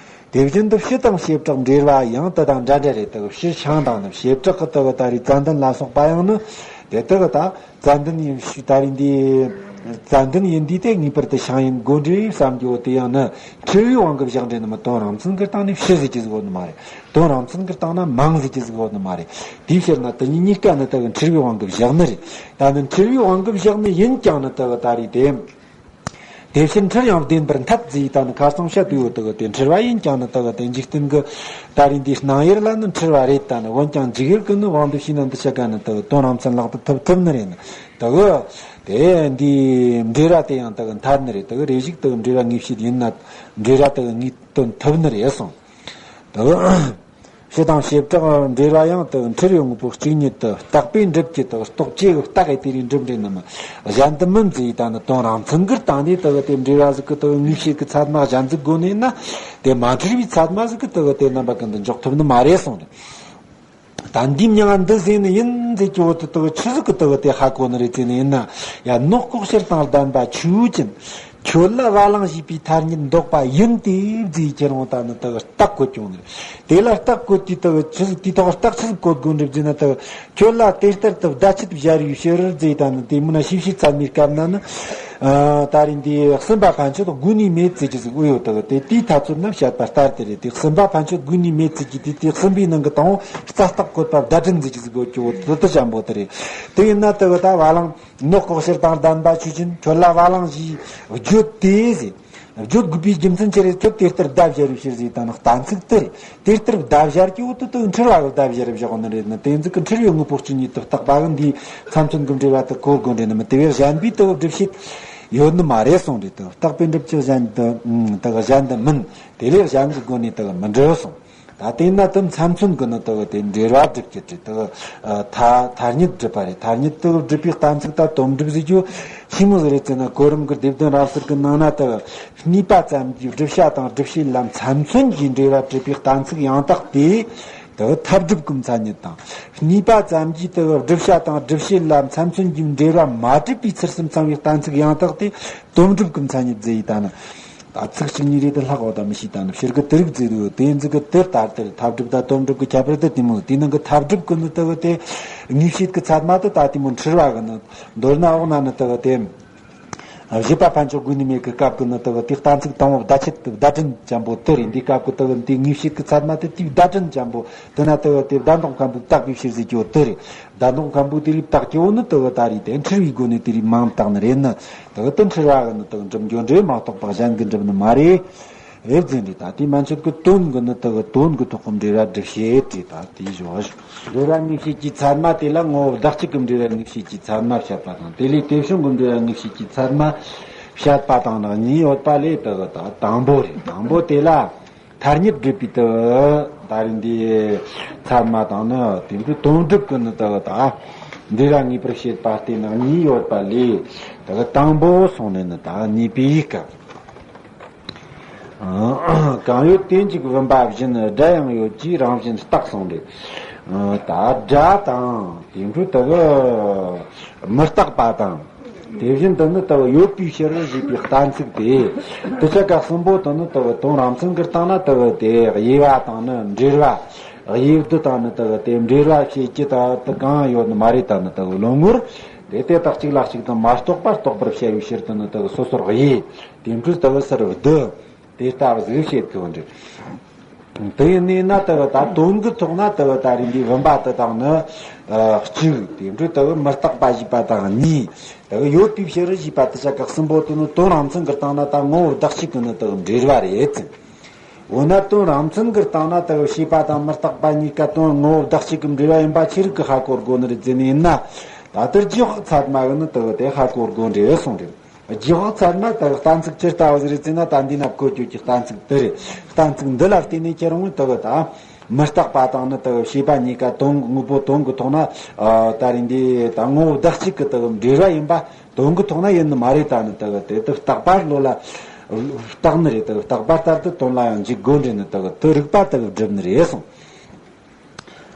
དེ་བཞིན་དུ་བྱི་དང་བྱེ་བྲག་འབྲེལ་བ་ཡང་དེ་དང་འདྲ་འདྲ་རེད། དེ་གི་བྱི་ཆང་དང་ནི་བྱེ་བྲག་གི་དེ་གི་ད་རེས་ཙན་དན་ལ་སོགས་པ་ཡང་ནི་དེ་དེ་གི་ད་ཙན་དན་ཡིན་ཞུ་ད་རེས་འདི་ཙན་དན་ཡིན་འདི་དེ་ངེས་པར་དུ་ཆང་ཡིན་དགོས་འདྲ་བསམ་རྒྱུ་དེ་ཡང་ནི་འཁྲུལ་བའི་དབང་གིས་བཞག་འདྲ་ནི་མི། དོན་རང་མཚན་གྱི་སྟེང་ནས་བྱི་ཟེར་གྱི་ཟིག་ཡོད་ནི་མ་རེད། དོན་རང་མཚན་གྱི་སྟེང་ན་མང་ཟེར་གྱི་ཟིག་ཡོད་ནི་མ་རེད། དེའི་ཕྱིར་ན་དེ་གཉིས་གཉིས་ཀ་ནི་དེ་གི་འཁྲུལ་བའི་དབང་གིས་བཞག་ནི་རེད། ད་ནི་འཁྲུལ་བའི་དབང་གིས་བཞག་ནི་ཡིན་ཀྱང་ནི་དེ་གི་ད་རེས་དེ། དེ་ཕྱིར་འཁྲུལ་ཡང་བདེན་པར་འཐད་ཟེར་ད་ནི་ཁ་སང་བཤད་དུ་ཡོད། དེ་གི་དེ་འཁྲུལ་བ་ཡིན་ཀྱང་ནི་དེ་གི་དེ་འཇིག་རྟེན་གྱི་ད་རེས་འདིའི་སྣང་ཡུལ་ལ་ནི་འཁྲུལ་བ་རེད། ད་ནི་འོན་ཀྱང་འཇིག་ཡུལ་གྱི་ནི་དབང་དུ་བྱས་ན་འདི་ཆ་ག་ནི་དེ་གི་དོན་རང་མཚན་ལག་ཏུ་ཐུབ་ཐུབ་ནི་རེད་ནི། དེ་གི་དེ་འདིའི་འབྲེལ་བ་དེ་ཡང་དེ་གི་འཐད་ནི་རེད། དེ་གི་རེ་ཞིག་དེ་གི་འབྲེལ་བ་ངེས་བྱེད་ཡིན་ན་འབྲེལ་བ་དེ་གི་ངེས་དོན་ཐུབ་ནི་རེད་གསུངས། དེ་གི་བྱི་དང་བྱེ་བྲག་འབྲེལ་བ་ཡང་དེ་གི་འཁྲུལ་བའི་དངོས་པོ་གཅིག་ཉིད་དུ་རྟག་པས་འགྲུབ་ཀྱི། དེ་གི་རྟོག་བཅས་ཀྱི་རྟགས་ཀྱིས་དེ་རིགས་འགྲུབ་འདྲ་ནི་མི་གཞན་དུ་མིན་ཟེར་ད་ནི་དོན་རང་མཚན་གྱི་སྟེང་ནས་དེ་གི་དེ་འབྲེལ་བ་ཟིག་གི་དེ་གི་ངེས་བྱེད་ཀྱི་ཚད་མ་གཞན་ཟིག་དགོས་ནི་ཡིན་ན། དེ་མ་འཁྲུལ་བའི་ཚད་མ་ཟིག་གི་དེ་གི་དེ་རྣམ་པ་ཀུན་ཏུ་འཇོག་ཐུབ་ནི་མ་རེད་གསུངས་རེད། ད་འདིའི་མྱིང་ང་འདི་ཟེར་ནི་ཡིན་ཟེར་གྱི་འོ་དེ་དེ་གི་ཆི་ཟིག་གི་དེ་གི་དེ་ཧ་གོ་ནི་རེད་ཟེར་ནི་ཡིན་ན། ཡ་ནོག་ལྐོག་ཤལ་དང་ལྡན་པ་ཆོས་ཅན། ཁྱོད་ལ་བ་ལང་བཞེས་པའི་ཐ་སྙད་འདོགས་པ་ཡིན་ཏེ་ཟེར་ཁྱེར་འོང་ད་ནི་དེ་གི་རྟགས་བཀོད་ཀྱང་ནི་རེད། དེ་ལ་རྟགས་བཀོད་དུས་དེ་གི་ཆི་ཟིག་དེའི་ཐོག་རྟགས་ཆི་ཟིག་བཀོད་དགོས་འདྲ་ཟེར་ན། དེ་གི་ཁྱོད་ལ་དེ་ལྟར་དུ་བརྡ་ཆད་སྦྱར་བའི་ཕྱིར་ཟེར་ད་ནི་དེ་མིན་ན་ཤེས་བྱའི་ཚད་མའི་སྐབས་ན་ནི། ཨ། ད་རེས་འདི་གསུམ་པ་ཕན་ཆད་དགོས་ནི་མེད་ཟེར་གྱི་ཟིག་ཨོ་ཡོད། དེ་གི་དེ་དེའི་ཐ་ཚོད་ན་བཤད་པ་ལྟར་དེ་རེད། དེ་གསུམ་པ་ཕན་ཆད་དགོས་ནི་མེད་ཟེར་གྱི་དེ་དེ་གསུམ་པའི་ནང་གི་དང་པོ་རྩ་རྟགས་བཀོད་པ་བརྡ་དྲན་ཟེར་གྱི་ཟིག་ཨོ་ཅོ་དེ་དེ་ཅན་པོ་དེ་རེད། དེ་ཡིན་ན་དེ་གི་ད་བ་ལང་ནོག་ལྐོག་ཤལ་དང་ལྡན་པ་ཆོས་ཅན། ཁྱོད་ལ་བ་ལང་བཞེས་བརྗོད་དེ་ཟེར། བརྗོད་དགོས་པའི་རྒྱུ་མཚན་ཅི་རེད། ཁྱོད་དེ་ལྟར་བརྡ་སྦྱར་བའི་ཕྱིར་ཟེར་ད་ནི་གཏན་ཚིགས་དེ་རེད། དེ་ལྟར་བརྡ་སྦྱར་གྱི་འོ་དེ་དེ་འཁྲུལ་བ་གི་བརྡ་སྦྱར་བཞག་ནི་རེད་ནི། དེ་ཚིག་གི་འཁྲུལ་བའི་དངོས་པོ་གཅིག་ཉིད་དུ་བརྟག་པ་གི་འདིའི་མཚན་མཚོན་གྱི་འབྲེལ་བ་དེ་གོ་དགོས་འདྲ་ནི་མིན། དེ་བས་གཞན་པའི་དེ་གི་སྒྲུབ་བྱེད་ཡོད་ནི་མ་རེད་གསུངས་རེད། དེ་རྟག་པས་འགྲུབ་ཀྱི་གཞན་དུ་དེ་གི་གཞན་དུ་མིན། དེ་ལས་གཞན་གྱི་སྒོ་ནས་དེ་གི་མི་འགྲུབ་གསུངས། ད་དེས་ན་དེ་མཚན་མཚོན་གྱི་ནི་དེ་གི་དེ་འབྲེལ་བ་སྒྲུབ་ཀྱི་རེད། དེ་གི་ཐ་ཐ་སྙད་སྒྲུབ་པ་རེད། ཐ་སྙད་དེ་གི་སྒྲུབ་པའི་གཏན་ཚིགས་ད་དོན་སྒྲུབ་ཟེར་རྒྱུ་ཆི་མོ་ཟིག་རེད་ཟེར་ན། གོ་རིམ་གྱི་སྡེ་བདུན་རབ་གསལ་གྱི་ནང་ན་དེ་གི་གཉིས་པ་ཙམ་གྱིས་བསྒྲུབ་བྱ་དང་སྒྲུབ་བྱེད་ལ་མཚན་མཚོན་གྱི་འབྲེལ་བ་སྒྲུབ་པའི་གཏན་ཚིགས་ཡང་དག་དེ། དེ་གི་ཐ་སྒྲུབ་ཀྱི་མཚན་ཉིད་དང་། གཉིས་པ་ཙམ་གྱིས་དེ་གི་བསྒྲུབ་བྱ་དང་སྒྲུབ་བྱེད་ལ་མཚན་མཚོན་གྱི་འབྲེལ་བ་མ་གྲུབ་པའི་ཚུལ་གསུམ་ཚང་བའི་གཏན་ཚིགས་ཡང་དག་དེ་དོན་སྒྲུབ་ཀྱི་མཚན་ཉིད་ཟེར་ཡི་ད་ནི། ད་ཚིག་གཅིག་གཉིས་རེ་དེ་ལྷག་འོ་ད་མི་ཤེས། ད་ནི་ཕྱིར་གི་དེ་རིགས་ཟེར་དུས་དེ་ཚིག་གི་དེ་ལྟར་དེར་ཐ་སྒྲུབ་དང་དོན་སྒྲུབ་ཀྱི་ཁྱད་པར་དེ་དེ་མོ། དེའི་ནང་གི་ཐ་སྒྲུབ་ཀྱི་ནི་དེ་གི་དེ་ངེས་བྱེད་ཀྱི་ཚད་མ་དེ་ད་དེ་མོ་འཁྲུལ་བ་གི་ནི། མདོར་ན་འོག་ན་ནི་དེ་གི་དེ་བཞི་པ་ཕན་ཆད་དགོས་ནི་མེད་ཀྱི་སྐབས་ཀྱི་ནི་དེ་གི་དེ་གཏན་ཚིགས་དང་པོ་བརྡ་ཆད་དེ་བརྡ་དྲན་ཅན་པོ་དེ་རེད། འདིའི་སྐབས་ཀྱི་དེ་གི་དེ་ངེས་བྱེད་ཀྱི་ཚད་མ་དེ་དེའི་བརྡ་དྲན་ཅན་པོ། དེ་ན་དེ་གི་དེ་བརྡ་འདོགས་མཁན་པོ་བརྟག་པའི་ཕྱིར་ཟེར་རྒྱུ་དེ་རེད། བརྡ་འདོགས་མཁན་པོ་དེ་རིགས་བརྟག་རྒྱུ་ནི་དེ་གི་ད་རེད། དེ་འཁྲུལ་བའི་སྒོ་ནས་དེ་རིགས་མང་བརྟག་ནི་རེད་ནི། དེ་གི་དེ་འཁྲུལ་བ་གི་ནི་དེ་གི་འགྲུབ་འགྱོ་འདྲེ་མ་གཏོགས་པ་གཞན་གྱི་འགྲུབ་ནི་མ་རེད། རེད་ཟེར་འདི་ད་དེ་མན་ཆད་ཀྱི་དོན་གྱི་ནི་དེ་གི་དོན་གྱི་ཐོག་གི་འབྲེལ་བ་སྒྲུབ་བྱེད་དེ་ད་དེའི་བཞག་འབྲེལ་བ་ངེས་བྱེད་ཀྱི་ཚད་མ་དེ་ལ་ངོ་བོ་བདག་གཅིག་གི་འབྲེལ་བ་ངེས་བྱེད་ཀྱི་ཚད་མ་བཤད་པ་དང་། དེ་ལས་དེ་བྱུང་གི་འབྲེལ་བ་ངེས་བྱེད་ཀྱི་ཚད་མ་བཤད་པ་དང་ནི་གཉིས་ཡོད་པ་ལས་དེ་གི་ད་དང་པོ་རེད། དང་པོ་དེ་ལ་ཐ་སྙད་སྒྲུབ་པའི་དེ་གི་ད་རེས་འདི་ཚད་མ་དང་ནི་དེ་འདྲའི་དོན་སྒྲུབ་ཀྱི་ནི་དེ་གི་ད་འབྲེལ་བ་ངེས་པར་བྱེད་པ་དེ་ནི་གཉིས་ཡོད་པ་ལས་དེ་གི་དང་པོ་སོང་ནས་ནི་ད་གཉིས་པའི་སྐབས། གང་ཡོད་དེ་འཇིག་བུམ་པ་བཞིན། སྒྲ་ཡང་ཡོད་ཅེས་རང་བཞིན་རྟགས་གསུངས་ཏེ། ད་སྒྲ་དང་དེ་འཕྲོ་དེ་གི་མི་རྟག་པ་དང་། དེ་བཞིན་དུ་ནི་དེ་གི་ཡོད་པའི་ཕྱིར་ཞེས་པའི་གཏན་ཚིགས་ཏེ། དེ་ཆ་ག་གསུམ་པོ་དེ་ནི་དེ་གི་དོན་རང་མཚན་གྱི་སྟེང་ན་དེ་གི་དེ་དབྱེ་བ་དང་ནི་འབྲེལ་བ། དབྱེ་བསྡུ་དང་ནི་དེ་གི་དེ་འབྲེལ་བ་བྱེད་ཀྱི་ད་དེ་གང་ཡོད་ནི་མ་རེད། ད་ནི་དེ་གི་བློ་ངོར་དེ་དེ་དག་གཅིག་ལ་གཅིག་ཏུ་མ་རྟོགས་པར་རྟོགས་པར་བྱ་བའི་ཕྱིར་དུ་ནི་དེ་གི་སོ་སོར་དབྱེ། དེ་འཕྲོས་དེ་གི་སར་བསྡུ། དེ་ལྟ་བུ་ཟིག་བྱེད་དགོས་འདྲ། དེ་ཡིན་ནས་ན་དེ་གི་ད་དོན་གྱི་ཐོག་ན་དེ་གི་ད་རེས་འདི་བུམ་པ་དེ་དང་ནི་གཅིག་དེ་འཕྲོས་དེ་གི་མི་རྟག་པ་ཞེས་པ་དང་གཉིས། དེ་གི་ཡོད་པའི་ཕྱིར་ཞེས་པ་དེ་ཆ་ག་གསུམ་པོ་དེ་ནི་དོན་རང་མཚན་གྱི་སྟེང་ན་ད་ངོ་བོ་བདག་གཅིག་གི་ནི་དེ་གི་འབྲེལ་བ་རེད། འོ་ན་དོན་རང་མཚན་གྱི་སྟེང་ན་དེ་གི་བྱས་པ་དང་མི་རྟག་པ་གཉིས་ཀ་དོན་ངོ་བོ་བདག་གཅིག་གི་འབྲེལ་བ་ཡིན་པ་ཅི་རིགས་ཀྱིས་ཧ་གོ་དགོས་ནི་རེད་ཟེར་ནས་ཡིན་ན། ད་ལྟར་རྗེས་དཔག་ཚད་མ་གིས་ནི་དེ་གི་དེ་ཧ་གོ་དགོས་འདྲ་གསུངས་རེད། རྗེས་དཔག་ཚད་མ་དེ་གི་གཏན་ཚིགས་ཇི་ལྟ་བུ་ཟིག་རེད་ཟེར་ན། ད་འདི་ན་བཀོད་རྒྱུ་གི་གཏན་ཚིགས་འདི་རེད། གཏན་ཚིགས་འདི་ལ་བརྟེན་ནས་ཁྱེད་རང་དེ་གི་ད་མི་རྟག་པ་དང་ནི་དེ་གི་བྱས་པ་གཉིས་ཀ་དོན་དངོས་པོ་དོན་གྱི་ཐོག་ན། ཨ། ད་རེས་འདི་ད་ངོ་བོ་བདག་གཅིག་གི་དེ་གི་འབྲེལ་བ་ཡིན་པ་དོན་གྱི་ཐོག་ན་ཡིན་ནི་མ་རེད། ད་ནི་དེ་གི་དེ་དེ་རྟག་པར་བློ་ལ་བཏགས་ནི་རེད། དེ་གི་རྟག་པ་ལྟར་དུ་དོན་ལ་ཡང་འཇུག་དགོས་འདྲ་ནི་དེ་གི་དེ་རིགས་པ་དེ་གི་སྒྲུབ་ནི་རེད་གསུངས།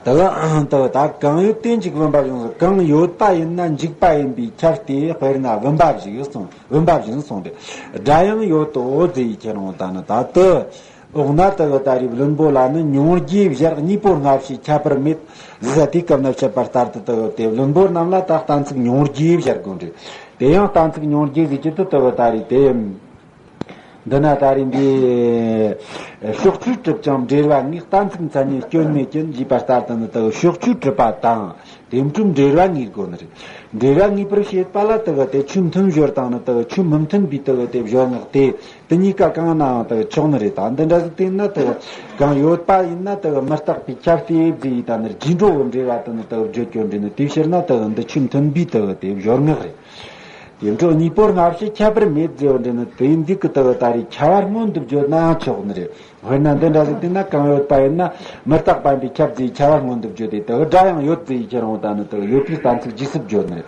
དེ་གི་དེ་གི་ད་གང་ཡོད་དེ་འཇིག་བུམ་པ་བཞིན། གང་ཡོད་པ་ཡིན་ན་འཇིག་པ་ཡིན་པས་ཁྱབ་སྟེ། དཔེར་ན་བུམ་པ་བཞིན་གསུངས། བུམ་པ་བཞིན་གསུངས་ཏེ། སྒྲ་ཡང་ཡོད་དོ་ཟེར་ཡི་ཁྱེད་རང་ད་ནི་ད་དེ་ འོག་ན་དེ་གི་ད་རེས་བླུན་པོ་ལ་ནི་མྱོང་རྒྱུའི་བཞག་གཉིས་པོ་སྔ་ཕྱི་ཁྱད་པར་མེད་ཟེར། དེ་སྐབས་ན་བཤད་པ་ལྟར་དུ་དེ་གི་དེ་བླུན་པོ་རྣམས་ལ་ད་གཏན་ཚིགས་མྱོང་རྒྱུའི་བཞག་དགོས་རེད། དེ་ཡང་གཏན་ཚིགས་མྱོང་རྒྱུ་ཟེར་གྱི་དེ་དེ་གི་ད་རེས་དེ། འདི་ན་ད་རེས་འདི་ཕྱོགས་ཆོས་གྲུབ་ཀྱང་འབྲེལ་བ་ངེས། གཏན་ཚིགས་མཚན་ཉིད་སྐྱོན་མེད་ཀྱི་ཞེས་པ་ལྟར་དུ་ནི་དེ་གི་ཕྱོགས་ཆོས་གྲུབ་པ་དང་དེ་འཕྲོས་འབྲེལ་བ་ངེས་དགོས་ནི་རེད། འབྲེལ་བ་ངེས་པར་བྱེད་པ་ལ་དེ་གི་དེ་ཆོས་མཐུན་སྦྱོར་དང་ནི་དེ་གི་ཆོས་མི་མཐུན་པའི་དེ་གི་དེ་སྦྱོར་ངག་དེ། དེ་གཉིས་ཀ་གང་ན་ཡང་དེ་གི་ཆོག་ནི་རེད། ད་འདི་འདྲ་ཟིག་དེ་ན་དེ་གི་གང་ཡོད་པ་ཡིན་ན་དེ་གི་མི་རྟག་པའི་ཁྱབ་སྟེ་ཟེར་ཡི་ད་ནི་རྗེས་འགྲོ་གི་འབྲེལ་བ་དེ་ནི་དེ་གི་བརྗོད་རྒྱུ་འདྲ་ནི། དེའི་ཕྱིར་ན་དེ་གི་འདི་ཆོས་མཐུན་པའི་དེ་གི་དེ་སྦྱོར་ངག་རེད། དེ་འཕྲོས་གཉིས་པོ་སྔ་ཕྱི་ཁྱད་པར་མེད་ཟེར་བ་འདྲ་ནི་དེ་འདི་གི་དེ་གི་ད་རེས་ཁྱབ་པ་སྔོན་དུ་བརྗོད་ན་ཆོག་ནི་རེད། དཔེར་ན་འདི་འདྲ་ཟིག་དེ་ན་གང་ཡོད་པ་ཡིན་ན་མི་རྟག་པ་ཡིན་པའི་ཁྱབ་ཟེར་ཁྱབ་པ་སྔོན་དུ་བརྗོད་དེ། དེ་གི་སྒྲ་ཡང་ཡོད་ཟེར་ཁྱེར་འོང་ད་ནི་དེ་གི་ཡོད་པའི་གཏན་ཚིགས་འཇིག་སུ་བརྗོད་ནི་རེད།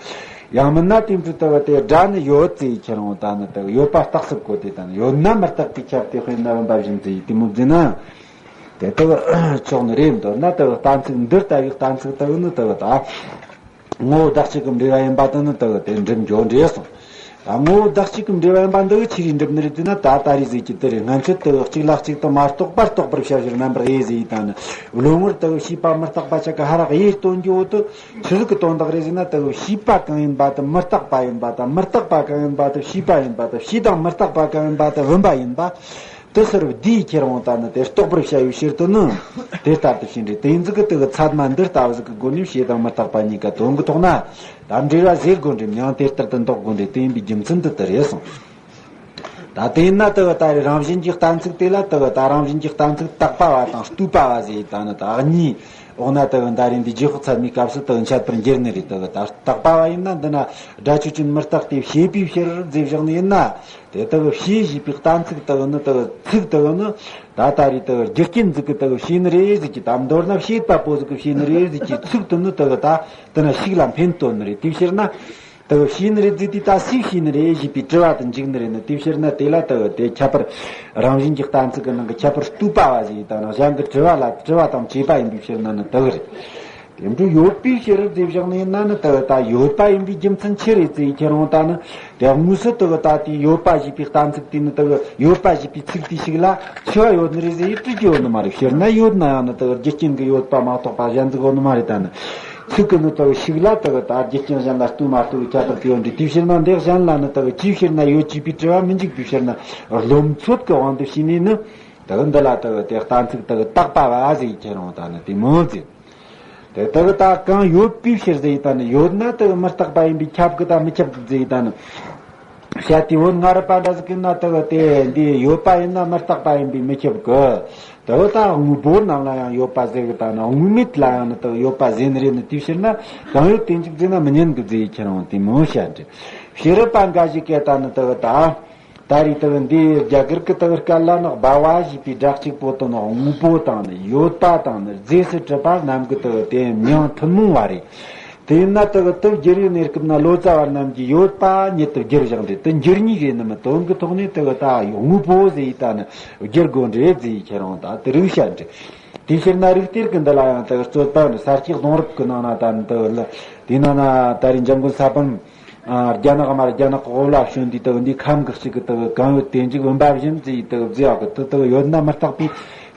ཡང་མིན་ན་དེ་འཕྲོས་དེ་གི་དེ་སྒྲ་ནི་ཡོད་ཟེར་ཁྱེར་འོང་ད་ནི་དེ་གི་ཡོད་པ་རྟགས་སུ་བཀོད་དེ། ད་ནི་ཡོད་ན་མི་རྟག་པའི་ཁྱབ་སྟེ། དཔེར་ན་བུམ་པ་བཞིན་ཟེར་ཡི་དེ་མོ་ཟེར་ན། དེ་དག་ཆོག་ནི་རེད། མདོར་ན་དག་གཏན་ཚིགས་འདི་ལྟ་བུའི་གཏན་ཚིགས་དག་ནི་དག་དང་། ངོ་བོ་བདག་གཅིག་གི་འབྲེལ་བ་ཡིན་པ་དེ་ནི་དག་དེ་འགྲིམ་འགྲོ་འདྲེས་སོང་། ད་ངོ་བོ་བདག་གཅིག་གི་འབྲེལ་བ་ཡིན་པ་འདི་ཆི་རིགས་འགྲིམ་ནི་རེད་ཟེར་ན། ད་ད་རེས་ཟེར་གྱི་དེ་རེད། སྔན་ཆད་དག་གཅིག་ལ་གཅིག་ཏུ་མ་གཏོགས་པར་རྟོགས་པར་བྱ་ཕྱིར་རྣམ་པར་དབྱེ་ཟེར་ཡི་ད་ནི། བློ་ངོར་དག་ཤེས་པ་མི་རྟག་པ་ཆ་ག་ཧ་རག་ཡེ་སྟོན་རྒྱུ་བོ་དེ་ཆི་ཟིག་གི་དོན་དག་རེད་ཟེར་ན། དག་ཤེས་པ་གང་ཡིན་པ་དེ་མི་རྟག་པ་ཡིན་པ་དང་། མི་རྟག་པ་གང་ཡིན་པ་དེ་ཤེས་པ་ཡིན་པ་དང་། ཤེས་དང་མི་རྟག་པ་གང་ཡིན་པ་དེ་བུམ་པ་ཡིན་པ། དེ་ཕྱིར་བསྡུས་ཁྱེར་འོང་ད་ནི་དེ་རྟོགས་པར་བྱ་བའི་ཕྱིར་དུ་ནི། དེ་ལྟར་དུ་བྱས་འདྲ། དེ་ཟིག་གི་དེ་གི་ཚད་མ་འདི་ལྟ་བུ་ཟིག་གི་སྒོ་ནས་ཤེས་དང་མི་རྟག་པ་གཉིས་ཀ་དོན་གྱི་ཐོག་ན་ད་འབྲེལ་བ་ཟེར་དགོས་འདྲ། མིང་དེ་ལྟར་དུ་འདོགས་དགོས་འདྲ། དེ་ཡིན་པའི་རྒྱུ་མཚན་དེ་དེ་རེད་གསུངས། ད་དེ་ཡིན་ན་དེ་གི་ད་རེས་རང་བཞིན་གྱི་གཏན་ཚིགས་དེ་ལ་དེ་གི་ད་རང་བཞིན་གྱི་གཏན་ཚིགས་དག་པ་བ་དང་ལྟོས་པ་བ་ཟེར་ཡི་ད་ནི་ད་གཉིས། འོག་ན་དེ་གི་ད་རེས་འདི་རྗེས་དཔག་ཚད་མའི་སྐབས་སུ་དེ་གི་འཆད་པར་འགྱུར་ནི་རེད། དེ་གི་ད་དག་པ་བ་ཡིན་ན་འདི་ན་སྒྲ་ཆོས་ཅན་མི་རྟག་སྟེ་བྱས་པའི་ཕྱིར་ཟེར་བཞག་ནི་ཡིན་ན། དེ་དག་བྱས་ཞེས་པའི་གཏན་ཚིགས་དག་ནི་དག་ཚིག་དག་ནི་ད་ད་རེས་དག་རྒྱུ་རྐྱེན་ཟིག་གིས་དག་བྱས་ནི་རེད་ཟེར་གྱི། ད་མདོར་ན་བྱེད་པ་པོ་ཟིག་གིས་བྱས་ནི་རེད་ཟེར་གྱི་ཚིག་དེ་ནི་དག་ད་དེ་ན་ཤིག་ལ་འཕེན་སྟོན་ནི་རེད། དེའི་ཕྱིར་ན་དག་བྱས་ནི་རེད་ཟེར་དུས་ད་སུས་བྱས་ནི་རེད་ཞེས་པའི་དྲི་བ་དེ་འཇུག་ནི་རེད་ནི། དེའི་ཕྱིར་ན་དེ་ལ་དག་དེ་ཁྱད་པར་རང་བཞིན་གྱི་གཏན་ཚིགས་ཀྱི་ནང་གི་ཁྱད་པར་ལྟོས་པ་བ་ཞིག་དང་ན་གཞན་གྱི་དྲི་བ་ལ་དྲི་བ་དང་བཅས་པ་ཡིན་པའི་ཕྱིར་ན་ནི་དག་རེད། དེ་འདྲ་ཡོད་པའི་ཕྱིར་ཟེར་བཞག་ནས་ན་ནི་དེ་ད་ཡོད་པ་ཡིན་པའི་རྒྱུ་མཚན་ཆི་རེད་ཟེར་ཁྱེར་འོང་ད་ནི། དེ་དངོས་སུ་དེ་ད་དེ་ཡོད་པ་ཞེས་པའི་གཏན་ཚིགས་དེ་ནི་དེ་ཡོད་པ་ཞེས་པའི་ཚིག་དེ་ཞིག་ལ་འཆི་བ་ཡོད་ནི་རེད་ཟེར་ཡིད་སྤྲོད་ཀྱི་ཡོད་ནི་མ་རེད། ཕྱིར་ན་ཡོད་ན་ཡང་ནི་དེ་རྒྱུ་རྐྱེན་གྱི་ཡོད་པ་མ་གཏོགས་པ་གཞན་ཟིག་ཡོད་ནི་མ་རེད། ད་ནི་ཚིག་གི་ནི་དེ་ཞིག་ལ་དེ་ད་རྒྱུ་རྐྱེན་གཞན་ལ་ལྟོས་མ་ལྟོས་པའི་ཁྱད་པར་དེ་ཡོད་འདྲ། དེའི་ཕྱིར་ན་འདི་གཞན་ལ་ནི་དེ་ཅིའི་ཕྱིར་ན་ཡོད་ཅེས་པའི་དྲི་བ་མི་འཇུག་པའི་ཕྱིར་ན་རློམ་ཚོད་ཀྱི་དབང་དུ་བྱས་ནས་ནི། དེ་འདི་ལ་དེ་དེ་གཏན་ཚིགས་དེ་དག་པ་བ་ཟེར་ཁྱེར་འོང་ད་ནི་དེ་མོ་ཟེར། དེ་དེ་གི་ད་གང་ཡོད་པའི་ཕྱིར་ཟེར་ཡི་ད་ནི། ཡོད་ན་དེ་མི་རྟག་པ་ཡིན་པའི་ཁྱབ་གི་ད་མི་ཁྱབ་གི་ཟེར་ཡི་ད་ནི། བཤད་དེ་བོ་སྔ་རབས་པ་འདྲ་ཟིག་གི་ན་དེ་དེ་འདི་ཡོད་པ་ཡིན་ན་མི་རྟག་པ་ཡིན་པའི་མི་ཁྱབ་གི། དེ་བོ་ད་དངོས་པོ་རྣམས་ལ་ཡང་ཡོད་པ་ཟེར་གི་ད་ནི། དངོས་མེད་ལ་ཡང་ནི་དེ་ཡོད་པ་ཟེར་ནི་རེད་ནི། དེའི་ཕྱིར་ན་གང་ཡོད་དེ་འཇུག་ཟེར་ན་མི་ཉན་གི་ཟེར་ཡི་ཁྱེར་འོང་དེ་མོ་བཤད་འདྲ། ཤེས་རབ་པ་འགའ་ཞིག་གིས་ད་ནི་དེ་ད། ད་རེས་དེ་འདི་རྒྱ་གར་གྱི་དེ་སྐད་ལ་ནི་སྦ་བ་ཞེས་པའི་སྒྲ་གཅིག་པོ་དེ་ནི་དངོས་པོ་དང་ནི་ཡོད་པ་དང་ནི་རྫས་སུ་གྲུབ་པ་རྣམས་ཀྱི་དེ་དེ་མིང་ཐུན་མོང་བ་རེད། དེས་ན་དེ་དེ་བསྒྱུར་བའི་གནས་སྐབས་ན་ལོ་ཙཱ་བ་རྣམས་ཀྱིས་ཡོད་པ་ཉིད་དུ་བསྒྱུར་བཞག་འདྲ། དེ་འགྱུར་ཉེས་རེད་ནི་མི། དོན་གྱི་ཐོག་ནས་དེ་ད་དངོས་པོ་ཟེར་ཡི་ད་ནི་བསྒྱུར་དགོས་འདྲ་ཟེར་ཡི་ཁྱེར་འོང་ད་དེ་རིགས་བཤད་འདྲ། དེའི་ཕྱིར་ན་རིགས་གཏེར་གྱི་འདི་ལ་ཡང་དེ་རྩོད་པ་ནི་ས་སྐྱའི་གདུང་རབས་ཀྱི་ནང་ན་ད་ནི་དེ་ལ་དེའི་ནང་ན་ད་རེས་འཇམ་མགོན་ས་པཎ། ཨ། རྒྱ་ནག་མར་རྒྱ་ནག་གི་འོག་ལ་བྱོན་དུས་དག་འདི་ཁམས་གི་གཅིག་གི་དག་གང་ཡོད་དེ་འཇུག་བུམ་པ་བཞིན་ཟེར་དག་བཟླས་པ་གི་དེ་དག་ཡོད་ན་མི་རྟག་པས་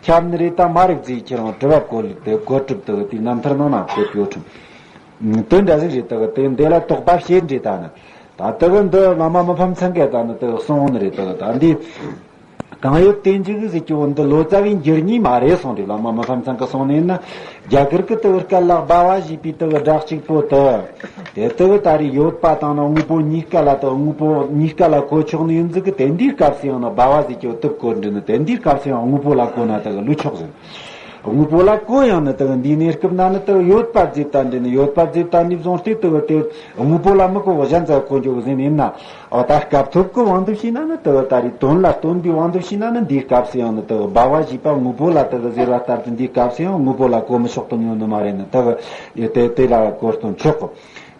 ཁྱབ་ནི་རེད་དམ་མ་རེད་ཟེར་ཁྱེར་འོང་དྲི་བ་བཀོད་ལུགས་དེ་གོ་སྒྲུབ་དག་དེའི་རྣམ་ཐར་ནང་ན་བཀོད་ཡོད་ཁྲིམས། དེ་འདྲ་ཟིག་རེད། དག་དེ་འདི་ལ་དོགས་པ་བྱེད་འདྲ། ད་ནི་ད་དག་འདི་བླ་མ་མི་ཕམ་ཚང་གིས་ད་ནི་དག་གསུངས་ནི་རེད། དག་ད་འདི། གང་ཡོད་དེ་འཇུག་ཟེར་གྱི་བོ་འདི་ལོ་ཙཱ་བའི་འགྱུར་ཉེས་མ་རེད་གསུངས་རེད། བླ་མ་མི་ཕམ་ཚང་གིས་གསུངས་ནས་ན། རྒྱ་གར་གྱི་དེ་སྐད་ལ་སྦ་བ་ཞེས་པའི་དེ་སྒྲ་གཅིག་པོ་དེ། དེ་དེ་ད་རེས་ཡོད་པ་དང་ནི་དངོས་པོ་གཉིས་ཀ་ལ་དེ་དངོས་པོ་གཉིས་ཀ་ལ་གོ་ཆོག་ནི་ཡིན་ཟིག་གི། དེ་འདིའི་སྐབས་སུ་ཡང་ནི་སྦ་བ་ཟེར་གྱི་བོ་དེ་གོ་འདྲ་ནི། དེ་འདིའི་སྐབས་སུ་ཡང་དངོས་པོ་ལ་གོ་ན་དེ་ལུས་ཆོག་ཟིན། དངོས་པོ་ལ་གོ་ཡང་ནི་དེ་འདིའི་གནས་སྐབས་ན་ནི་དེ་ཡོད་པ་ཟེར་ད་འདྲ་ནི། ཡོད་པ་ཟེར་ད་འདྲ་བཟུང་སྟེ་དེ་དེ་དངོས་པོ་ལ་མི་གོ་བ་གཞན་ཙམ་གོ་འཇོག་ཟིན་ཡིན་ན། འོ་ད་སྐབས་ཐོབ་ཀྱི་དབང་དུ་བྱས་ན་ནི་དེ་ད་རེས་དོན་ལ་སྟོན་པའི་དབང་དུ་བྱས་ན་ནི་འདིའི་སྐབས་སུ་ཡང་ནི་དེ་སྦ་བ་ཞེས་པ་དངོས་པོ་ལ་དེ་ཟེར་བ་ལྟར་དུ་འདིའི་སྐབས་སུ་ཡང་དངོས་པོ་ལ་གོ་མི་ཆོག་ཏུ་ཉོན་ནི་མ་རེད་ནི། དེ་དེ་དེ་ལ་གོ་སྟོན་ཆོག་གོ།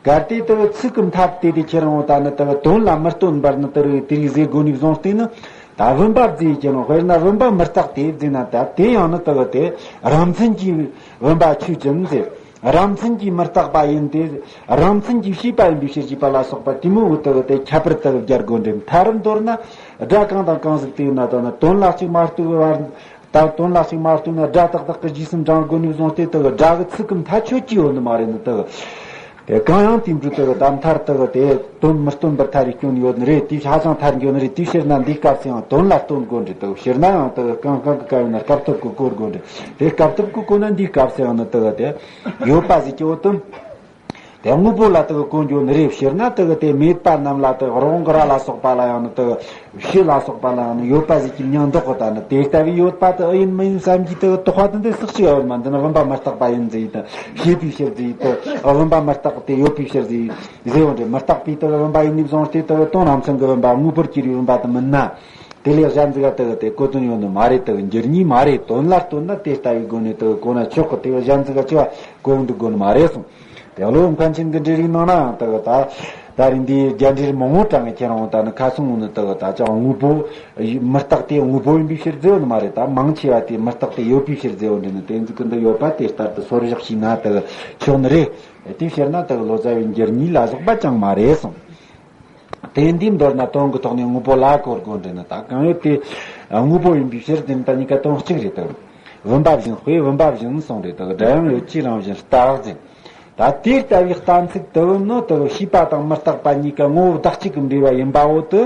གལ་ཏེ་དེ་ཚིག་གི་མཐའ་དེ་དེ་ཁྱེར་འོང་ད་ནི་དེ་དོན་ལ་མི་སྟོན་པར་ནི་དེ་རིགས་དེ་རིགས་ཟེར་དགོས་ནས་བཟུང་སྟེ་ནི། ད་བུམ་པ་ཟེར་གྱི་ནོ། དཔེར་ན་བུམ་པ་མི་རྟག་སྟེ་ཟེར་ན་ད་དེ་ཡང་ནི་དེ་དེ་རང་མཚན་གྱི་བུམ་པ་ཆོས་ཅན་ཟེར། རང་མཚན་གྱིས་མི་རྟག་པ་ཡིན་ཏེ། རང་མཚན་གྱིས་ཤེས་པ་ཡིན་པའི་ཕྱིར་ཞེས་པ་ལ་སོགས་པ་དེ་མོ་བོ་དེ་དེ་ཁྱད་པར་དེ་སྦྱར་དགོས་འདྲ། མཐའ་རུ་མདོར་ན་སྒྲ་གང་དང་གང་ཟིག་དེ་ན་ད་ནི་དོན་ལ་གཅིག་མ་གཏོགས་པའི་བར། ད་དོན་ལ་ཞིག་མ་སྟོན་ན་སྒྲ་ཏག་ཏག་གི་རྗེས་སུ་འབྲང་དགོས་ནས་བཟུང་སྟེ་དེ་གི་སྒྲ་གི་ཚིག་གི་མཐའ་ཆོད་ཀྱི་ཡོད་ནི་མ་རེད་ནི་དེ་གི། དེ་གང་ཡང་དེ་འདྲ་དེ་གི་ད་མཐར་དེ་གི་དེ་དོན་མི་སྟོན་པར་ཐལ་བའི་སྐྱོན་ཡོད་ནི་རེད། དེ་ཧ་ཅང་ཐལ་འགྱོ་ནི་རེད། དེའི་ཕྱིར་ན་འདིའི་སྐབས་སུ་ཡང་དོན་ལ་སྟོན་དགོས་འདྲ་དེ་གི། ཕྱིར་ན་ཡང་དེ་གི་གང་གང་གི་སྐབས་ཡིན་ན་སྐབས་ཐོབ་ཀྱི་གོ་དགོས་འདྲ། དེ་སྐབས་ཐོབ་ཀྱི་གོ་ན་འདིའི་སྐབས་སུ་ཡང་ནི་དེ་གི་དེ་ཡོད་པ་ཟིག་གི་འོ་དོན། དེ་དངོས་པོ་ལ་དེ་གི་གོ་འགྱོ་ནི་རེད། ཕྱིར་ན་དེ་གི་དེ་མེད་པ་རྣམས་ལ་དེ་གི་རོང་གི་ར་ལ་སོགས་པ་ལ་ཡང་ནི་དེ་གི་ཕྱི་ལ་སོགས་པ་ལ་ཡང་ནི་ཡོད་པ་ཟིག་གི་མྱིང་འདོགས་གི། ད་ནི་དེ་ལྟ་བུའི་ཡོད་པ་དེ་ཨེ་ཡིན་མིན་བསམ་གྱི་དེ་གི་དོགས་པ་དེ་འདི་སག་ཅིག་ཡོད་མ། འདི་ནི་བུམ་པ་མི་རྟག་པ་ཡིན་ཟེར་ཡི་དེ་ཤེས་པའི་ཕྱིར་ཟེར་ཡི་དེ་བུམ་པ་མི་རྟག་དེ་ཡོད་པའི་ཕྱིར་ཟེར་ཡི་ཟེར་བ་འདྲ། མི་རྟག་པའི་དེ་གི་བུམ་པ་ཡིན་ནི་བཟུང་སྟེ་དེ་གི་དོན་རང་མཚན་གི་བུམ་པ་དངོས་པོར་གྱུར་པའི་བུམ་པ་དེ་མིན་ན། དེ་ལས་གཞན་ཟིག་ག་དེ་གི་དེ་གོ་དོན་ཡོད་ནི་མ་རེད། དེ་གི་འགྱུར་ཉེས་མ་རེད། དོན་ལ་ལྟོས་ན་དེ་ལྟ་བུའི་སྒོ་ནས་དེ་གི་གོ་ན་ཆོག་གི། དེ་གི་གཞན་ཟིག་ག་ཅི་བ་གོ་འདུག་དགོས་ནི་མ་རེད་གསུངས། དེ་བློ་མཁན་ཆེན་གྱི་འགྲེལ་རིགས་ནང་ན་ཡང་དེ་གི་ད་ད་རིང་འདིའི་རྒྱ་འགྲེལ་མང་བོ་དྲངས་ཀྱི་ཁྱེད་རང་ད་ནི་ཁ་སང་ངོ་ནི་དེ་གི་ད་ཅང་དངོས་པོ་མི་རྟག་དེ་དངོས་པོ་ཡིན་པའི་ཕྱིར་ཟེར་བ་ནི་མ་རེད། ད་མང་ཆེ་བ་དེ་མི་རྟག་དེ་ཡོད་པའི་ཕྱིར་ཟེར་བ་འདྲ་ནི་དེ་ཟིག་གི་འདི་ཡོད་པ་དེ་ལྟར་དུ་སོར་བཞག་བྱས་ན་དེ་གི་ཆོག་ནི་རེད། དེའི་ཕྱིར་ན་དེ་གི་ལོ་ཙཱ་བའི་འགྱུར་ཉེས་ལ་སོགས་པ་ཅང་མ་རེད་གསུངས། དེ་འདི་མདོར་ན་དོན་གྱི་ཐོག་ནས་དངོས་པོ་ལ་གོ་དགོས་འདྲ་ནི་ད་གང་ཡོད་དེ་དངོས་པོ་ཡིན་པའི་ཕྱིར་དེ་ནི་ད་གཉིས་ཀ་དོན་གཅིག་རེད་དེ། བུམ་པ་བཞིན་དཔེ་བུམ་པ་བཞིན་གསུངས་རེད་དེ། སྒྲ་ཡང་ཡོད་ཀྱི་རང་བཞིན་རྟག་ཟེར། ད་དེ་ལྟ་བུའི་གཏན་ཚིགས་དེ་ནི་དེ་ཤེས་པ་དང་མི་རྟག་པ་གཉིས་ཀ་ངོ་བོ་བདག་གཅིག་གི་འབྲེལ་བ་ཡིན་པའོ། དེ་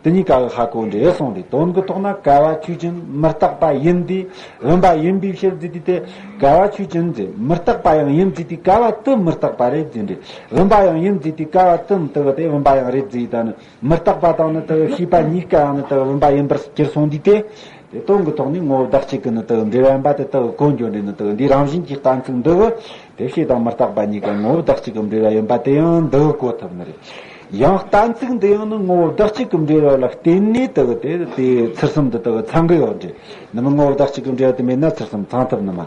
དེ་གཉིས་ཀ་གི་ཧ་གོ་འདྲ་གསུངས་རེད། དོན་གྱི་ཐོག་ན་ཀ་བ་ཆོས་ཅན། མི་རྟག་པ་ཡིན་ཏེ་བུམ་པ་ཡིན་པའི་ཕྱིར་ཟེར་དུས་དེ་ཀ་བ་ཆོས་ཅན་ཟེར། མི་རྟག་པ་ཡང་ཡིན་ཟེར་དུས་ཀ་བ་དེ་མི་རྟག་པ་རེད་ཟེར་འདྲ། བུམ་པ་ཡང་ཡིན་ཟེར་དུས་ཀ་བ་དེ་དེ་བ་དེ་བུམ་པ་ཡང་རེད་ཟེར། ད་ནི་མི་རྟག་པ་དང་ནི་དེ་ཤེས་པ་གཉིས་ཀ་ཡང་ནི་དེ་བུམ་པ་ཡིན་པར་གྱུར་སོང་དུས་དེ། དེ་དོན་གྱི་ཐོག་ནས་ངོ་བོ་བདག་གཅིག་གི་ནི་དེ་འབྲེལ་བ་ཡིན་པ་དེ་དེ་གོ་འགྱོ་འདྲ་ནི་དེ་འདི་རང་བཞིན་གྱི་གཏན་ཚིགས་འདི་གི་དེ་ཤེས་དང་མི་རྟག་པ་གཉིས་ཀ་ངོ་བོ་བདག་གཅིག་གི་འབྲེལ་བ་ཡིན་པ་དེ་ཡང་འདི་གི་གོ་ཐུབ་ནི་རེད། ཡང་གཏན་ཚིགས་འདི་ཡང་ནི་ངོ་བོ་བདག་གཅིག་གི་འབྲེལ་བ་ལ་བརྟེན་ནས་དེ་གི་དེ་དེ་ཚུལ་གསུམ་དེ་དེ་གི་ཚང་གི་ཡོད་འདྲ། ནི་མི་ངོ་བོ་བདག་གཅིག་གི་འབྲེལ་བ་དེ་མེད་ན་ཚུལ་གསུམ་ཚང་ཐུབ་ནི་མ།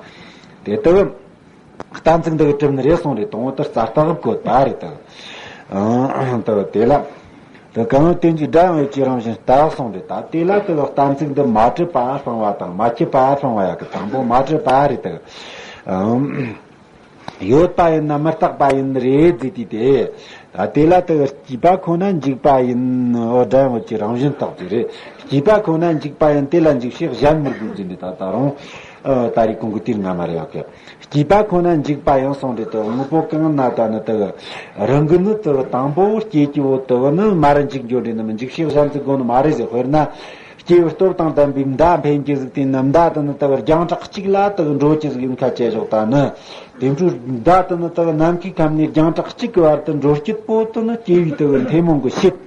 དེ་དེ་གི་གཏན་ཚིགས་འདི་གི་གྲུབ་ནི་རེད་གསུངས་རེད། དང་པོ་དེ་རྩ་རྟགས་བཀོད་པ་རེད་དེ། ཨང་དེ་དེ་ལ། དེ་གང་རྟེན་གྱི་སྒྲ་ཡང་ཡོད་ཀྱི་རང་བཞིན་རྟགས་གསུངས་རེད། ད་དེ་ལ་དེ་གི་གཏན་ཚིགས་འདི་མ་གྲུབ་པ་སྤང་བ་དང་མ་ཁྱབ་པ་སྤང་བ་ཡག་གི། དང་པོ་མ་གྲུབ་པ་རེད་དེ། ཨང་ཡོད་པ་ཡིན་ན་མི་རྟག་པ་ཡིན་ནི་རེད་ཟེར་དུས་དེ། ད་དེ་ལ་དེ་གི་སྐྱེས་པ་ཁོ་ན་འཇིག་པ་ཡིན། འོ་སྒྲ་ཡང་ཡོད་ཀྱི་རང་བཞིན་རྟགས་ཀྱི་རེད། སྐྱེས་པ་ཁོ་ན་འཇིག་པ་ཡིན། དེ་ལ་འཇིག་བྱེད་གཞན་མི་དགོས་ཟེར་འདྲ། ད་ད་རུང་ཨ་ད་རེས་གོང་གི་དེ་སྔ་མ་རེད་ཡག་གི། སྐྱེས་པ་ཁོ་ན་འཇིག་པ་ཡང་གསུངས་རེད་དེ། དངོས་པོ་གང་ན་ད་ནི་དེ་གི་རང་གི་ནི་དེ་གི་དང་པོ་སྐྱེ་སྐྱེ་བོ་དེ་གི་ནི་མར་འཇིག་འགྱོ་འདྲ་ནི་མི་འཇིག་བྱེད་གཞན་ཟིག་དགོས་ནི་མ་རེད་ཟེར། དཔེར་ན་སྐྱེ་བོའི་སྟོབས་དང་ལྡན་པའི་མདའ་འཕེན་རྒྱུ་ཟིག་དེ་ནི་མདའ་དེ་ནི་དེ་གི་རྒྱང་གྲགས་གཅིག་ལ་དེ་གི་འགྲོ་རྒྱུ་ཟིག་ཡིན་ཁ་བྱས་ཞོག་ད་ནི་དེ་འཕྲོས་མདའ་དེ་ནི་དེ་གི་ནམ་མཁའི་ཁམས་ནས་རྒྱང་གྲགས་གཅིག་གི་བར་དུ་འགྲོ་སྐྱིད་པོ་དེ་ནི་སྐྱེ་བོའི་དེ་གི་མཐེ་མོ་གི་ཤེད།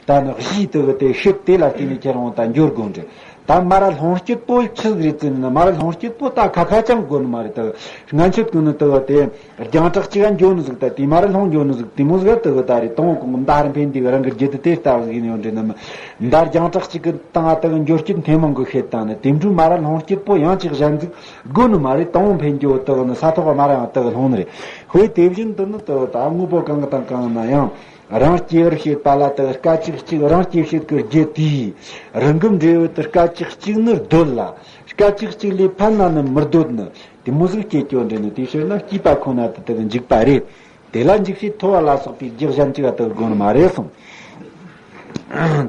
ད་ནི་གཞིའི་དེ་གི་དེ་ཤེད་དེ་ལ་བརྟེན་ནས་ཁྱེད་རང་ད་འགྱོ་དགོས་འདྲ། ད་མར་ར་ལྷུང་སྐྱིད་པོ་ཆི་ཟིག་རེད་ཟེར་ན། མར་ར་ལྷུང་སྐྱིད་པོ་ད་ཁ་ཁ་ཅང་དགོས་ནི་མ་རེད། ད་སྔན་ཆད་ཀུན་ནི་དེ་གི་དེ་རྒྱང་གྲགས་གཅིག་ག་འགྱོ་ནི་ཟིག་ད་དེ་མར་ར་ལྷུང་འགྱོ་ནི་ཟིག་དེ་མོ་ཟིག་དེ་གི་ད་རེད། དང་པོ་གོང་མདའ་ར་འཕེན་དེ་གི་རང་གི་རྒྱུ་དེ་དེ་ལྟ་བུ་ཟིག་ཡིན་ཡོད་འདྲ་ནི་མི། མདའ་རྒྱང་གྲགས་གཅིག་གི་སྟེང་ང་དེ་གི་འགྱོ་སྐྱིད་མཐེ་མོ་གི་ཤེད་དང་ནི་དེ་འཕྲོས་མར་ར་ལྷུང་སྐྱིད་པོ་ཡང་ཅིག་གཞན་ཟིག་དགོས་ནི་མ་རེད། དང་པོ་འཕེན་རྒྱུ་དེ་གི་ནི་ས་ཐོག་ག་མར་ར་ཡང་དེ་གི་ལྷུང་ནི་རེད། ཧོས་དེ་བཞིན་དུ་ནི་དེ་གི་ད་དངོས་པོ་གང་གི་དང་གང་ན་ཡང་། རང་སྐྱེ་བར་བྱེད་པ་ལ་དེ་སྐད་ཅིག་གཅིག་རང་སྐྱེ་བྱེད་ཀྱི་རྒྱུ་དེའི་རང་གི་འབྲས་བུ་དེ་སྐད་ཅིག་གཅིག་ནི་སྡོད་ལ། སྐད་ཅིག་གཅིག་ལས་ཕན་ན་ནི་མི་སྡོད་ནི་དེ་མོ་ཟིག་སྐྱེ་སྐྱེ་བ་འདྲ་ནི། དེའི་ཕྱིར་ན་སྐྱེས་པ་ཁོ་ན་དེ་དེ་གི་འཇིག་པ་རེད། དེ་ལ་འཇིག་བྱེད་ཐོབ་པ་ལ་སོགས་པའི་རྒྱུ་གཞན་གཅིག་ག་དེ་གི་དགོས་ནི་མ་རེད་གསུངས།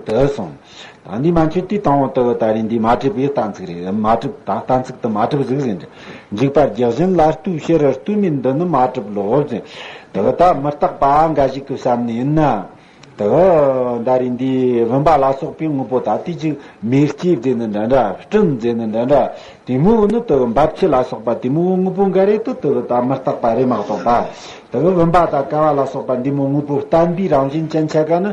དེ་གསུངས། ད་འདི་མན་ཆད་དེ་དང་པོ་དེ་གི་ད་རེས་འདི་མ་གྲུབ་པའི་གཏན་ཚིགས་རེད། མ་གྲུབ་ད་གཏན་ཚིགས་དེ་མ་གྲུབ་ཟིག་ཟེར་འདྲ། འཇིག་པར་རྒྱུ་གཞན་ལ་ལྟོས་ཕྱིར་ལྟོས་མེད་འདི་ནི་མ་གྲུབ་ལོ་ཟེར། དེ་གི་ད་མི་རྟག་པ་འགའ་ཞིག་གི་བསམ་ནི་ཡིན་ན། དེ་གི་ད་རེས་འདི་བུམ་པ་ལ་སོགས་པའི་དངོས་པོ་ད་དེ་ཅིག་མེ་ལྕེ་ཟེར་ནི་འདྲ་འདྲ། སྤྲིན་ཟེར་ནི་འདྲ་འདྲ། དེ་མོ་ནི་དེ་གི་འབབ་ཆུ་ལ་སོགས་པ་དེ་མོ་དངོས་པོ་འགའ་རེ་དེ་དེ་གི་ད་མི་རྟག་པ་རེད་མ་གཏོགས་པ། དེ་གི་བུམ་པ་དང་ཀ་བ་ལ་སོགས་པ་འདི་མོ་དངོས་པོ་བརྟན་པའི་རང་བཞིན་ཅན་ཆ་ག་ནི།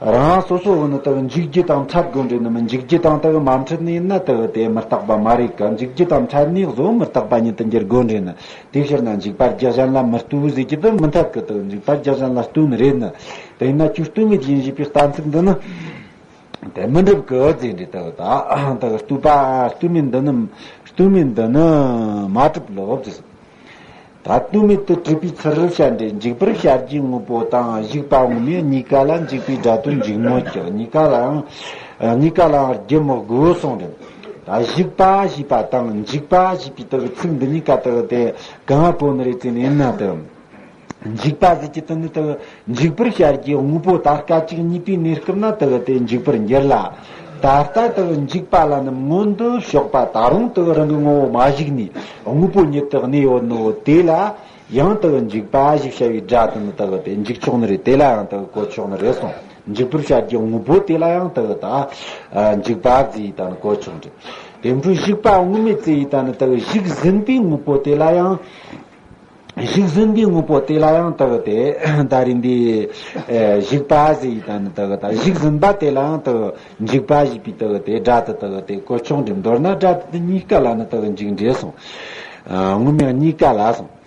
རང་སོ་སོ་བོ་ནི་དེ་གི་འཇིག་རྒྱུ་དང་འཕྲད་དགོས་འདྲ་ནི་མི། འཇིག་རྒྱུ་དང་དེ་གི་མ་འཕྲད་ནི་ཡིན་ན་དེ་གི་དེ་མི་རྟག་པ་མ་རེད་ཀ། འཇིག་རྒྱུ་དང་འཕྲད་ནི་གཟོད་མི་རྟག་པ་ཉིད་དུ་འགྱུར་དགོས་འདྲ་ནི། དེའི་ཕྱིར་ན་འཇིག་པར་རྒྱུ་གཞན་ལ་མི་ལྟོས་ཟེར་རྒྱུ་དེ་མི་འཐད་ཀི། དེ་གི་འཇིག་པར་རྒྱུ་གཞན་ལ་ལྟོས་ནི་རེད་ནི། དེ་ཡིན་ན་ཁྱོད་ལྟོས་མེད་ཡིན་ཞེས་པའི་གཏན་ཚིགས་འདི་ནི་དེ་མི་འགྲུབ་ཀི་ཟེར་འདྲ། དེ་གི་ད་དེ་གི་ལྟོས་པ་ལྟོས་མེད་འདི་ནི་ལྟོས་མེད་འདི་ནི་མ་གྲུབ་ལོ་ཟེར། ད་ལྟོས་མེད་དུ་གྲུབ་པའི་ཚུལ་བཤད་འདྲ། འཇིག་པར་བྱ་རྒྱུའི་དངོས་པོ་དང་འཇིག་པ་དངོས་མེད་གཉིས་ཀ་ལ་འཇིག་པའི་སྒྲ་དོན་འཇིག་མོད་ཀྱི། གཉིས་ཀ་ལའང་གཉིས་ཀ་ལའང་རྒྱུ་མི་དགོས་གསུངས་རེད། ད་འཇིག་པ་ཞེས་པ་དང་འཇིག་པ་ཞེས་པའི་དེ་གི་ཚིག་འདི་གཉིས་ཀ་དེ་གི་དེ་གང་གོ་ནི་རེད་ཟེར་ནས་ཡིན་ན། དེ་འཇིག་པ་ཟེར་གྱི་དེ་ནི་དེ་གི་འཇིག་པར་བྱ་རྒྱུའི་དངོས་པོ་ད་སྐད་ཅིག་གཉིས་པའི་གནས་སྐབས་ན་དེ་གི་དེ་འཇིག་པར་འགྱུར་ལ། ད་ལྟ་དག་འཇིག་པ་ལ་ནི་མངོན་དུ་ཕྱོགས་པ་ད་རུང་དག་རང་གི་ངོ་བོ་མ་ཞིག་ནས་དངོས་པོ་ཉིད་དུ་གནས་ཡོད་ནོ་དེ་ལ་ཡང་དག་འཇིག་པ་ཞེས་བྱ་བའི་སྒྲ་དེ་ནི་དག་དེ་འཇིག་ཆོག་ནི་རེད། དེ་ལ་ཡང་དག་གོ་ཆོག་ནི་རེད་གསུངས། འཇིག་པར་བྱ་རྒྱུ་དངོས་པོ་དེ་ལ་ཡང་དག་ད་འཇིག་པ་ཟེར་ཡི་ད་ནི་གོ་ཆོག་ནི་རེད། དེ་འཕྲོ་ཞིག་པ་དངོས་མེད་ཟེར་ཡི་ད་ནི་དག་ཞིག་ཟིན་པའི་དངོས་པོ་དེ་ལ་ཡང་ཞིག་ཟིན་པའི་དངོས་པོ་དེ་ལ་ཡང་དག་དེ་ད་རེས་འདི་ཞིག་པ་ཟེར་ཡི་ད་ནི་དག་ད་ཞིག་ཟིན་པ་དེ་ལ་ཡང་དག་འཇིག་པ་ཞེས་པའི་དག་དེ་སྒྲ་དེ་དག་དེ་གོ་ཆོག་འགྲིམ། མདོར་ན་སྒྲ་དེ་གཉིས་ཀ་ལ་ནི་དག་འཇིག་འགྲེ་གསུངས། དངོས་མེད་གཉིས་ཀ་ལ་གསུངས།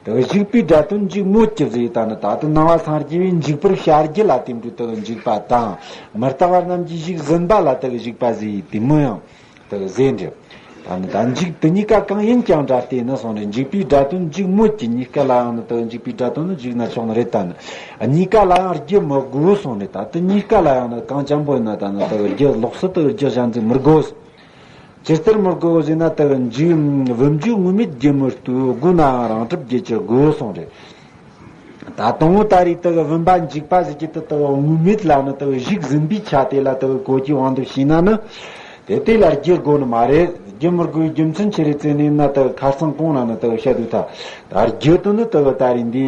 དག་ཞིག་པའི་སྒྲ་དོན་འཇིག་མོད་ཀྱི་ཟེར་ཡི་ད་ནི་ད་དུ་ནང་བ་སངས་རྒྱས་པའི་འཇིག་པར་བྱ་རྒྱུ་ལ་དེ་འཕྲོ་དག་འཇིག་པ་དང་མི་རྟག་པ་རྣམས་ཀྱི་ཞིག་ཟིན་པ་ལ་དག་ཞིག་པ་ཟེར་ཡི་དེ་མོ་ཡང་དག་ཟེར་འགྲེ། ད་ནི་ད་འཇིག་དེ་གཉིས་ཀ་གང་ཡིན་ཀྱང་འདྲ་སྟེ་ནི་གསུངས་རེད། འཇིག་པའི་སྒྲ་དོན་འཇིག་མོད་ཀྱི་གཉིས་ཀ་ལ་ཡང་ནི་དག་འཇིག་པའི་སྒྲ་དོན་ནི་འཇིག་ན་ཆོག་ནི་རེད། ད་ནི་གཉིས་ཀ་ལ་ཡང་རྒྱུ་མི་དགོས་གསུངས་རེད། ད་དེ་གཉིས་ཀ་ལ་ཡང་ནི་གང་འཇམ་པོ་ཡིན་ན་ད་ནི་དག་རྒྱུ་ལོགས་སུ་དག་རྒྱུ་གཞན་ཟིག་མི་དགོས། ཇི་ལྟར་མི་དགོས་ཟེར་ན་དག་འཇིག་བུམ་འཇིག་དངོས་མེད་རྒྱུ་མི་ལྟོས། དགོས་ནའང་རང་གྲུབ་རྒྱུ་ཅིག་དགོས་གསུངས་རེད། ད་དང་པོ་ད་རེས་དག་བུམ་པ་འཇིག་པ་ཟེར་གྱི་དེ་དག་དངོས་མེད་ལ་ནི་དག་ཞིག་ཟིན་པའི་ཆ་དེ་ལ་དག་གོ་རྒྱུའི་དབང་དུ་བྱས་ན་ནི། དེ་དེ་ལ་རྒྱུ་དགོས་ནི་མ་རེད། རྒྱུ་མི་དགོས་རྒྱུ་མཚན་ཆི་རེད་ཟེར་ནས་ན་དག་ཁ་སང་གོང་ན་ནི་དག་བཤད་འདུག་ད་ད་རྒྱུ་དེ་ནི་དག་ད་རེས་འདི་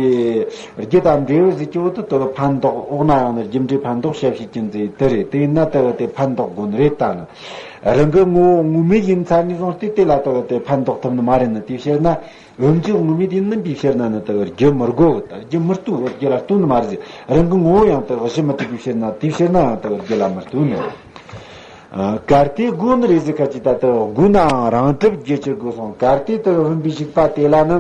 རྒྱུ་དང་འབྲས་བུ་ཟེར་གྱི་འོ་དེ་དག་ཕན་འདོགས། འོག་ན་ཡང་ནི་རྒྱུ་འབྲས་ཕན་འདོགས་བཤད་བྱེད་ཀྱི་མཛད་དེ་རེད། དེ་ཡིན་ན་དག་དེ་ཕན་འདོགས་དགོས་ནི་རེད། ད་ནི་རང་གི་ངོ་བོ་དངོས་མེད་ཡིན་ཚར་ནས་བཟུང་སྟེ་དེ་ལ་དག་དེ་ཕན་འདོགས་ཐུབ་ནི་མ་རེད། ནི་དེའི་ཕྱིར་ན། བུམ་འཇིག་དངོས་མེད་ཡིན་མིན་པའི་ཕྱིར་ན་ནི་དག་རྒྱུ་མི་དགོས། ད་རྒྱུ་མི་ལྟོས། རྒྱུ་ལ་ལྟོས་ནི་མ་རེད། རང་གི་ངོ་བོ་ཡང་དག་གཞི་མི་གྲུབ་པའི་ཕྱིར་ན། དེའི་ཕྱིར་ན་ཡང་དག་རྒྱུ་ལ་མི་ལྟོས་ནི། ཨ། གལ་ཏེ་དགོས་ནི་རེད་ཟེར་ཁ་ཅིག་ད་དག་དགོས་ནའང་རང་གྲུབ་རྒྱུ་ཅིག་དགོས་གསུངས། གལ་ཏེ་དག་བུམ་པའི་འཇིག་པ་དེ་ལ་ནི་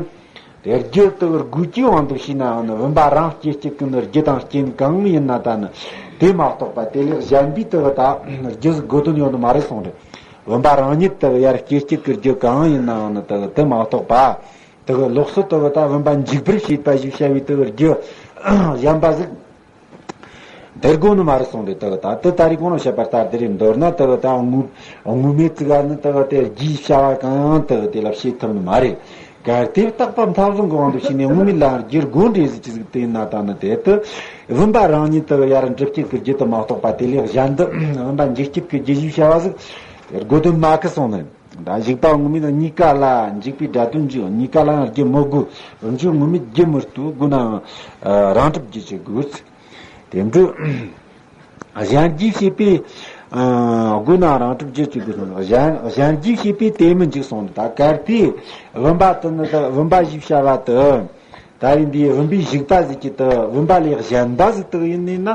དེ་རྒྱུ་དག་དགོས་ཀྱི་དབང་དུ་བྱས་ནའང་ནི་བུམ་པ་རང་སྐྱེ་སྐྱེ་གི་ནི་རྒྱུ་དང་རྐྱེན་གང་ཡིན་ན་ད་ནི་དེ་མ་གཏོགས་པ་དེ་ལས་གཞན་པའི་དག་ད་རྒྱུ་ཟིག་དགོས་དོན་ཡོད་ནི་མ་རེད་གསུངས་རེད། བུམ་པ་རང་ཉིད་དག་ཡར་སྐྱེ་སྐྱེ་གི་རྒྱུ་གང་ཡིན་ནའང་ནི་དག་དེ་མ་གཏོགས་པ། དེ་གི་ལོགས་སུ་དེ་གི་ད་བུམ་པ་འཇིག་པར་བྱེད་པ་ཞེས་བྱ་བའི་དེ་གི་རྒྱུ་གཞན་པ་ཟིག་དེར་དགོས་ནི་མ་རེད་གསུངས་ཏེ། དེ་གི་ད་དེ་ད་རེས་གོང་ལ་བཤད་པ་ལྟར་དེ་རེད། མདོར་ན་དེ་གི་ད་དངོས་དངོས་མེད་ཅིག་ག་ནི་དེ་གི་དེ་རྒྱུའི་བྱ་བ་གང་ཡང་དེ་གི་དེ་ལ་བྱེད་ཐུབ་ནི་མ་རེད། གལ་ཏེ་རྟག་པ་མཐའ་བཟུང་གི་དབང་དུ་བྱས་ནས་དངོས་མེད་ལའང་རྒྱུར་དགོས་འདྲ་ཟིག་ཅི་ཟིག་དེ་ཡིན་ན་ད་ནི་དེ་དེ་བུམ་པ་རང་ཉིད་དེ་གི་ཡར་འགྲུབ་བྱེད་ཀྱི་རྒྱུ་དེ་མ་གཏོགས་པ་དེ་ལས་གཞན་དུ་བུམ་པ་འཇིག་བྱེད་ཀྱི་རྒྱུ་ཞེས་བྱ་བ་ཟིག་དགོས་དོན་མེད་གི་གསུངས་ནི། ད་འཇིག་པ་དངོས་མེད་གཉིས་ཀ་ལ། འཇིག་པའི་སྒྲ་དོན་འཇིག་གཉིས་ཀ་ལའང་རྒྱུ་མི་དགོས། རང་བྱུང་དངོས་མེད་རྒྱུ་མི་ལྟོས། དགོས་ནའང་རང་གྲུབ་རྒྱུ་ཅིག་དགོས། དེ་འདྲ་གཞན་རྒྱུས་བྱས་པས། ཨ། དགོས་ནའང་རང་གྲུབ་རྒྱུ་ཅིག་དགོས་སོང་། གཞན་གཞན་རྒྱུས་བྱས་པས་དེ་མི་འཇིག་གསུངས། ད་གལ་ཏེ་བུམ་པ་དེ་ནི་ད་བུམ་པ་ཞེས་བྱ་བ་དེ། ད་རེས་འདིའི་བུམ་པའི་འཇིག་པ་ཟེར་གྱི་དེ་བུམ་པ་ལས་གཞན་པ་ཟིག་དེ་ཡིན་ནི་ན།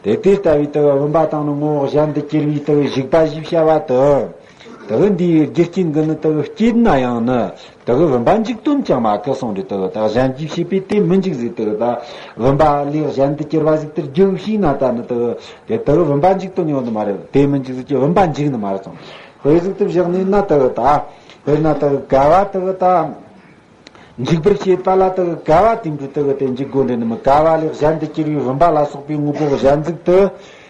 དེ་དེ་ལྟ་བུའི་དེ་བུམ་པ་དང་ནི་ངོ་བོ་གཞན་དུ་གྱུར་པའི་དེ་འཇིག་པ་ཞེས་བྱ་བ་དེ། དེ་འདིའི་རྒྱུ་རྐྱེན་གྱིས་ནི་དེ་སྐྱེས་ན་ཡང་ནི་དེ་བུམ་པ་འཇིག་དོན་ཅང་མེད་གི་གསུངས་ཏེ། དེ་ད་གཞན་རྒྱུས་བྱས་པས་དེ་མི་འཇིག་ཟེར། དེ་ད་བུམ་པ་ལས་གཞན་དུ་གྱུར་པ་ཟིག་དེར་རྒྱུ་བྱས་ན་ད་ནི་དེ་དེ་དེ་བུམ་པ་འཇིག་དོན་ཡོད་ནི་མ་རེད། དེ་མི་འཇིག་ཟེར་གྱི་བུམ་པ་འཇིག་ནི་མ་རེད་གསུངས། དཔེ་ཟིག་དེ་བཞག་ནས་ན་དེ་ད་དཔེར་ན་དེ་ཀ་བ་དེ་ད། འཇིག་པར་བྱེད་པ་ལ་དེ་གི་ཀ་བ་དེ་འདྲ་དེ་གི་དེ་འཇིག་དགོས་འདྲ་ནི་མིན། ཀ་བ་ལས་གཞན་དུ་གྱུར་པའི་བུམ་པ་ལ་སོགས་པའི་དངོས་པོ་གཞན་ཟིག་དེ་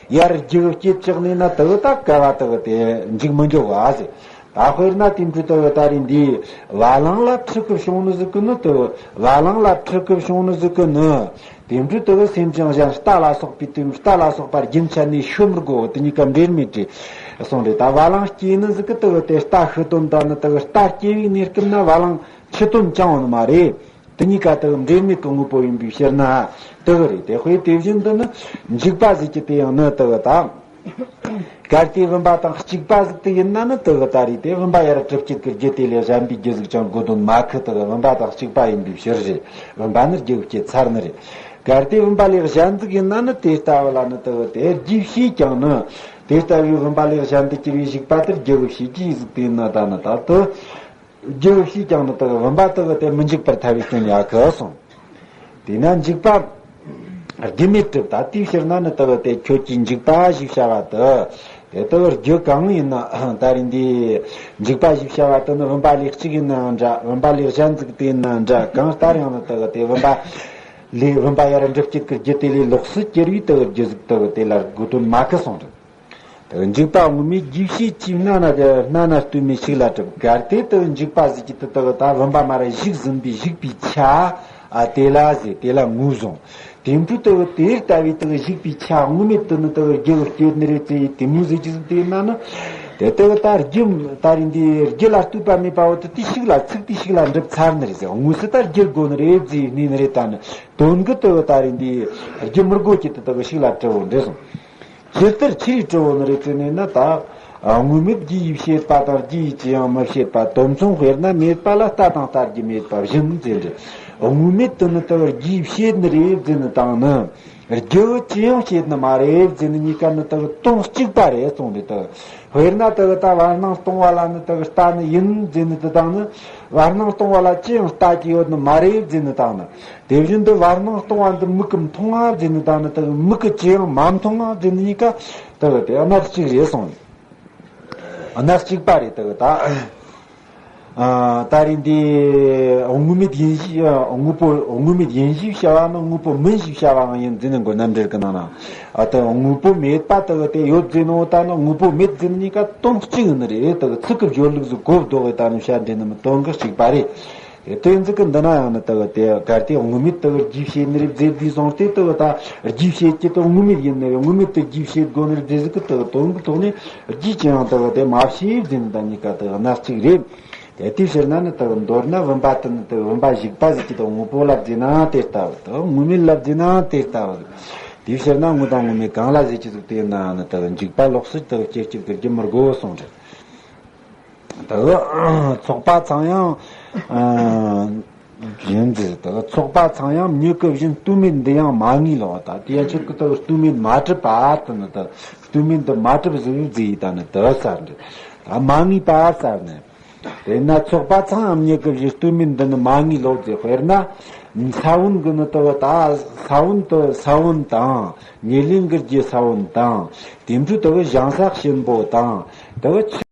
ཡར་རྒྱུ་བྱེད་བཅག་ནས་ན་དེ་གི་ད་ཀ་བ་དེ་གི་དེ་འཇིག་མི་འགྱོ་བ་ཟེར། ད་དཔེར་ན་དེ་འདྲ་དེ་གི་ད་རེས་འདིའི་བ་ལང་ལ་ཁྲི་གི་བྱུང་ནི་ཟིག་གི་ནི་དེ་གི་བ་ལང་ལ་ཁྲི་གི་བྱུང་ནི་ཟིག་གི་ནི་དེ་འདྲ་དེ་གི་སེམས་ཅན་གཞན་རྟ་ལ་སོགས་པའི་དེ་རྟ་ལ་སོགས་པ་རྒྱུན་ཆད་ནས་ཤི་མི་དགོ། དེ་གཉིས་ཀ་འབྲེལ་མེད་རེད་གསུངས་རེད། ད་བ་ལང་སྐྱེས་ནི་ཟིག་གི་དེ་གི་དེ་རྟ་ཤི་དོན་ད་ནི་དེ་གི་རྟ་སྐྱེ་བའི་གནས་སྐབས་ན་བ་ལང་ཁྱི་སྟོན་ཅང་ཡོད་ནི་མ་རེད། དེ་གཉིས་ཀ་དག་འབྲེལ་མེད་ཀྱི་དངོས་པོ་ཡིན་པའི་ཕྱིར་ན་དག་རེད། དེ་དཔེ་དེ་བཞིན་དུ་ནི་འཇིག་པ་ཟེར་གྱི་དེ་ཡང་ནི་དག་དང་། གལ་ཏེ་བུམ་པ་དང་གཅིག་པ་ཟིག་དེ་ཡིན་ན་ནི་དག་ད་རེད། དེ་བུམ་པ་ཡར་གྲུབ་བྱེད་ཀྱི་རྒྱུ་དེ་ལས་གཞན་པའི་རྒྱུ་ཟིག་ཅང་དགོས་དོན་མེད་ཁི། དག་བུམ་པ་དང་གཅིག་པ་ཡིན་པའི་ཕྱིར་རེད། བུམ་པ་ནི་རྒྱུ་བྱེད་ཚར་ནི་རེད། གལ་ཏེ་བུམ་པ་ལས་གཞན་ཟིག་ཡིན་ན་ནི་དེ་ལྟ་བུ་ལ་ནི་དག་དེ་རྒྱུས་བྱས་ཀྱང་ནི་དེ་ལྟ་བུའི་བུམ་པ་ལས་གཞན་དུ་གྱུར་པའི་འཇིག་པ་དེར་རྒྱུ་བྱེད་ཀྱི་ཟིག་དེ་ཡིན་ན་ད་ནི་ད་དུ། རྒྱུ་བྱས་ཀྱང་ནི་དག་བུམ་པ་དག་དེ་མི་འཇིག་པར་ཐལ་བའི་སྐྱོན་ཡོད་གི་གསུངས། དེས་ན་འཇིག་པ་རྒྱུ་མེད་གྲུབ། ད་དེའི་ཕྱིར་ན་ནི་དག་དེ་ཁྱོད་ཀྱིས་འཇིག་པ་ཞེས་བྱ་བ་དེ། དེ་དག་རྒྱུ་གང་ཡིན་ན་ད་རེས་འདི་འཇིག་པ་ཞེས་བྱ་བ་དེ་ནི་བུམ་པ་ལས་གཅིག་ཡིན་ནའང་འདྲ། བུམ་པ་ལས་གཞན་ཟིག་དེ་ཡིན་ན་འདྲ། གང་ལྟར་ཡང་ནི་དག་དེ་བུམ་པ་ལས་བུམ་པ་ཡར་འགྲུབ་བྱེད་ཀྱི་རྒྱུ་དེ་ལས་ལོགས་སུ་གྱུར་པའི་དག་རྒྱུ་ཟིག་དག་དེ་ལ་དགོས་དོན་མེད་གི་གསུངས་རེད། དག་འཇིག་པ་དངོས་མེད་རྒྱུས་བྱས་ཀྱིས་སྣ་ན་སྣ་ན་ལྟོས་མེད་ཞིག་ལ་གྲུབ། གལ་ཏེ་དག་འཇིག་པ་ཟེར་གྱི་དེ་དག་ད་བུམ་པ་མར་ཞིག་ཟིན་པའི་ཞིག་པའི་ཆ་ཨ་དེ་ལ་ཟེར། དེ་ལ་ངོས་བཟུང་། དེ་འཕྲོ་དེ་གི་དེ་ལྟ་བུའི་དེ་གི་བཞུགས་པའི་ཆ་དངོས་མེད་དུ་ནི་དེ་གི་རྒྱུ་གི་སྐྱོན་ནི་རེད་ཟེར་དེ་མོ་ཟེར་གྱི་ཟིག་དེ་ཡིན་ན་ནི། དེ་དེ་གི་ད་རྒྱུ་ད་རེད་འདི་རྒྱུ་ལ་ལྟོས་པ་མེད་པ་བོ་དེ་དེ་ཤུགས་ལ་ཚིག་དེ་ཤུགས་ལ་འགྲུབ་ཚར་ནི་རེད་ཟེར། དངོས་སུ་ད་རྒྱུ་དགོས་ནི་རེད་ཟེར་ནི་ནི་རེད། ད་ནི་དོན་གི་དེ་གི་ད་རེད་འདི་རྒྱུ་མི་དགོས་ཀྱི་དེ་དེ་གི་ཤུགས་ལ་བྲི་བོ་འདྲེ་སོང་། ཇི་ལྟར་ཆི་རིགས་བྲི་བོ་ནི་རེད་ཟེར་ནས་ན། ད་དངོས་མེད་རྒྱུ་ཡིས་བྱེད་པ་དང་རྒྱུ་ཡིས་ཅི་ཡང་མི་བྱེད་པ། དོམ་ཚོང་དཔེར་ན་མེད་པ་ལ་ལྟ་དང་ལྟ་རྒྱུ་མེད་པ་བཞིན་ཟེར་འདྲ། དངོས་མེད་དུ་ནི་དེ་གི་རྒྱུ་ཡིས་བྱེད་ནི་རེད་ཟེར་ནི་དང་ནི། རྒྱུ་ཅི་ཡང་བྱེད་ནི་མ་རེད་ཟེར་ནི་གཉིས་ཀ་ནི་དེ་གི་དོན་གཅིག་པ་རེད་གསུངས་ཏེ། དེ་དཔེར་ན་དེ་གི་ད་བར་སྣང་སྟོང་བ་ལ་ནི་དེ་གི་ལྟ་ནི་ཡིན་ཟེར་ནི་དེ་དང་ནི། བར་སྣང་སྟོང་བ་ལ་ཅི་ཡང་ལྟ་རྒྱུ་ཡོད་ནི་མ་རེད་ཟེར་ནི་དང་ནི། དེ་བཞིན་དུ་བར་སྣང་སྟོང་བ་འདི་མིག་གིས་མཐོང་ང་ཟེར་ནི་དང་ནི། དེ་གི་མིག་གིས་ཅི་ཡང་མ་མཐོང་ང་ཟེར་ནི་གཉིས་ཀ་དེ་གི་དེ་གནད་གཅིག་རེད་གསུངས། གནད་གཅིག་པ་རེད། དེ་གི་ད། ཨ། ད་རེད་འདི་དངོས་མེད་ཡིན་ཞེས། དངོས་པོ་དངོས་མེད་ཡིན་ཞེས་བྱ་བ་ནི་དངོས་པོ་མིན་ཞེས་བྱ་བའང་ཡིན་ཟེར་ནས་མགོ་རྣམ་འགྲེལ་གི་ནང་ན། ཨ། ད་དངོས་པོ་མེད་པ་དེ་གི་དེ་ཡོད་ཟེར་ནོ། ད་ནི་དངོས་པོ་མེད་ཟེར་ནི་གཉིས་ཀ་དོན་གཅིག་ནི་རེད། དེ་གི་ཚིག་གི་སྦྱོར་ལུགས་སུ་གོ་ལྡོག་གི་ད་ནི་བཤད་འདྲེ་ནི་མི་དོན་གི་གཅིག་པ་རེད། དེ་ཚིག་གི་འདི་ན་ཡང་ནི་དེ་གི་དེ་གལ་ཏེ་དངོས་མེད་དེ་གི་རྒྱུ་བྱེད་ནི་རེད་ཟེར་དུས་སོང་སྟེ། དེ་གི་ད་རྒྱུ་བྱེད་ཀྱི་དེ་དངོས་མེད་ཡིན་ནི་རེད། དངོས་མེད་དེ་རྒྱུ་བྱེད་དགོས་ནི་རེད་ཟེར་ཟིག་གི་དེ་གི་དོན་གི་ཐོག་ནས་རྒྱུ་ཅི་ཡང་དེ་གི་དེ་མ་བྱས་ཟེར་ནི་ད་གཉིས་ཀ་དེ་གི་གནད་གཅིག་རེད། དེ་དེ་ཕྱིར་ན་ནི་དེ་གི་མདོར་ན་བུམ་པ་དེ་ནི་དེ་གི་བུམ་པ་བཞུགས་པ་ཟིག་གི་དེ་དངོས་པོ་ལབ་ཟེར་ན་དེ་ལྟ་བུ། དེ་གི་དངོས་མེད་ལབ་ཟེར་ན་དེ་ལྟ་བུ། དེ་ཕྱིར་ན་དངོས་དང་དངོས་མེད་གང་ལ་ཟེར་གྱི་ཟིག་དེ་ཡིན་ན་ནི་དེ་གི་འཇུག་པ་ལོགས་སུ་དེ་གི་སྐྱེ་སྐྱེ་གི་རྒྱུ་མི་དགོས་གསུངས་རེད། དེ་གི་ཚོགས་པ་ཚང་ཡང་། ཨ། བཞིན་ཟེར། དེ་གི་ཚོགས་པ་ཚང་ཡང་མྱུ་གུ་བཞིན་ལྟོས་མེད་འདི་ཡང་མ་ངེས་ལོ། ད་དེ་ཡང་ཁྱོད་ཀྱི་དེ་གི་ལྟོས་མེད་མ་གྲུབ་པ་དེ་ནི་དེ་གི་ལྟོས་མེད་འདི་མ་གྲུབ་ཟིག་ཟེར་ཡི་ད་ནི་དེ་གི་ཟེར་འདི། ད་མ་ངེས་པ་ཟེར་ནས། དེས་ན་ཚོགས་པ་ཚང་ཡང་མྱུ་གུ་བཞིན་ལྟོས་མེད་འདི་ནི་མ་ངེས་ལོ་ཟེར། དཔེར་ན། ས་བོན་གི་ནི་དེ་གི་ད་ས་བོན་དེ་ས་བོན་དང་། ཉེར་ལེན་གི་རྒྱུ་ས་བོན་དང་། དེ་འཕྲོ་དེ་གི་བཞེངས་ས་གཤིན་པོ་དང་། དེ་གི་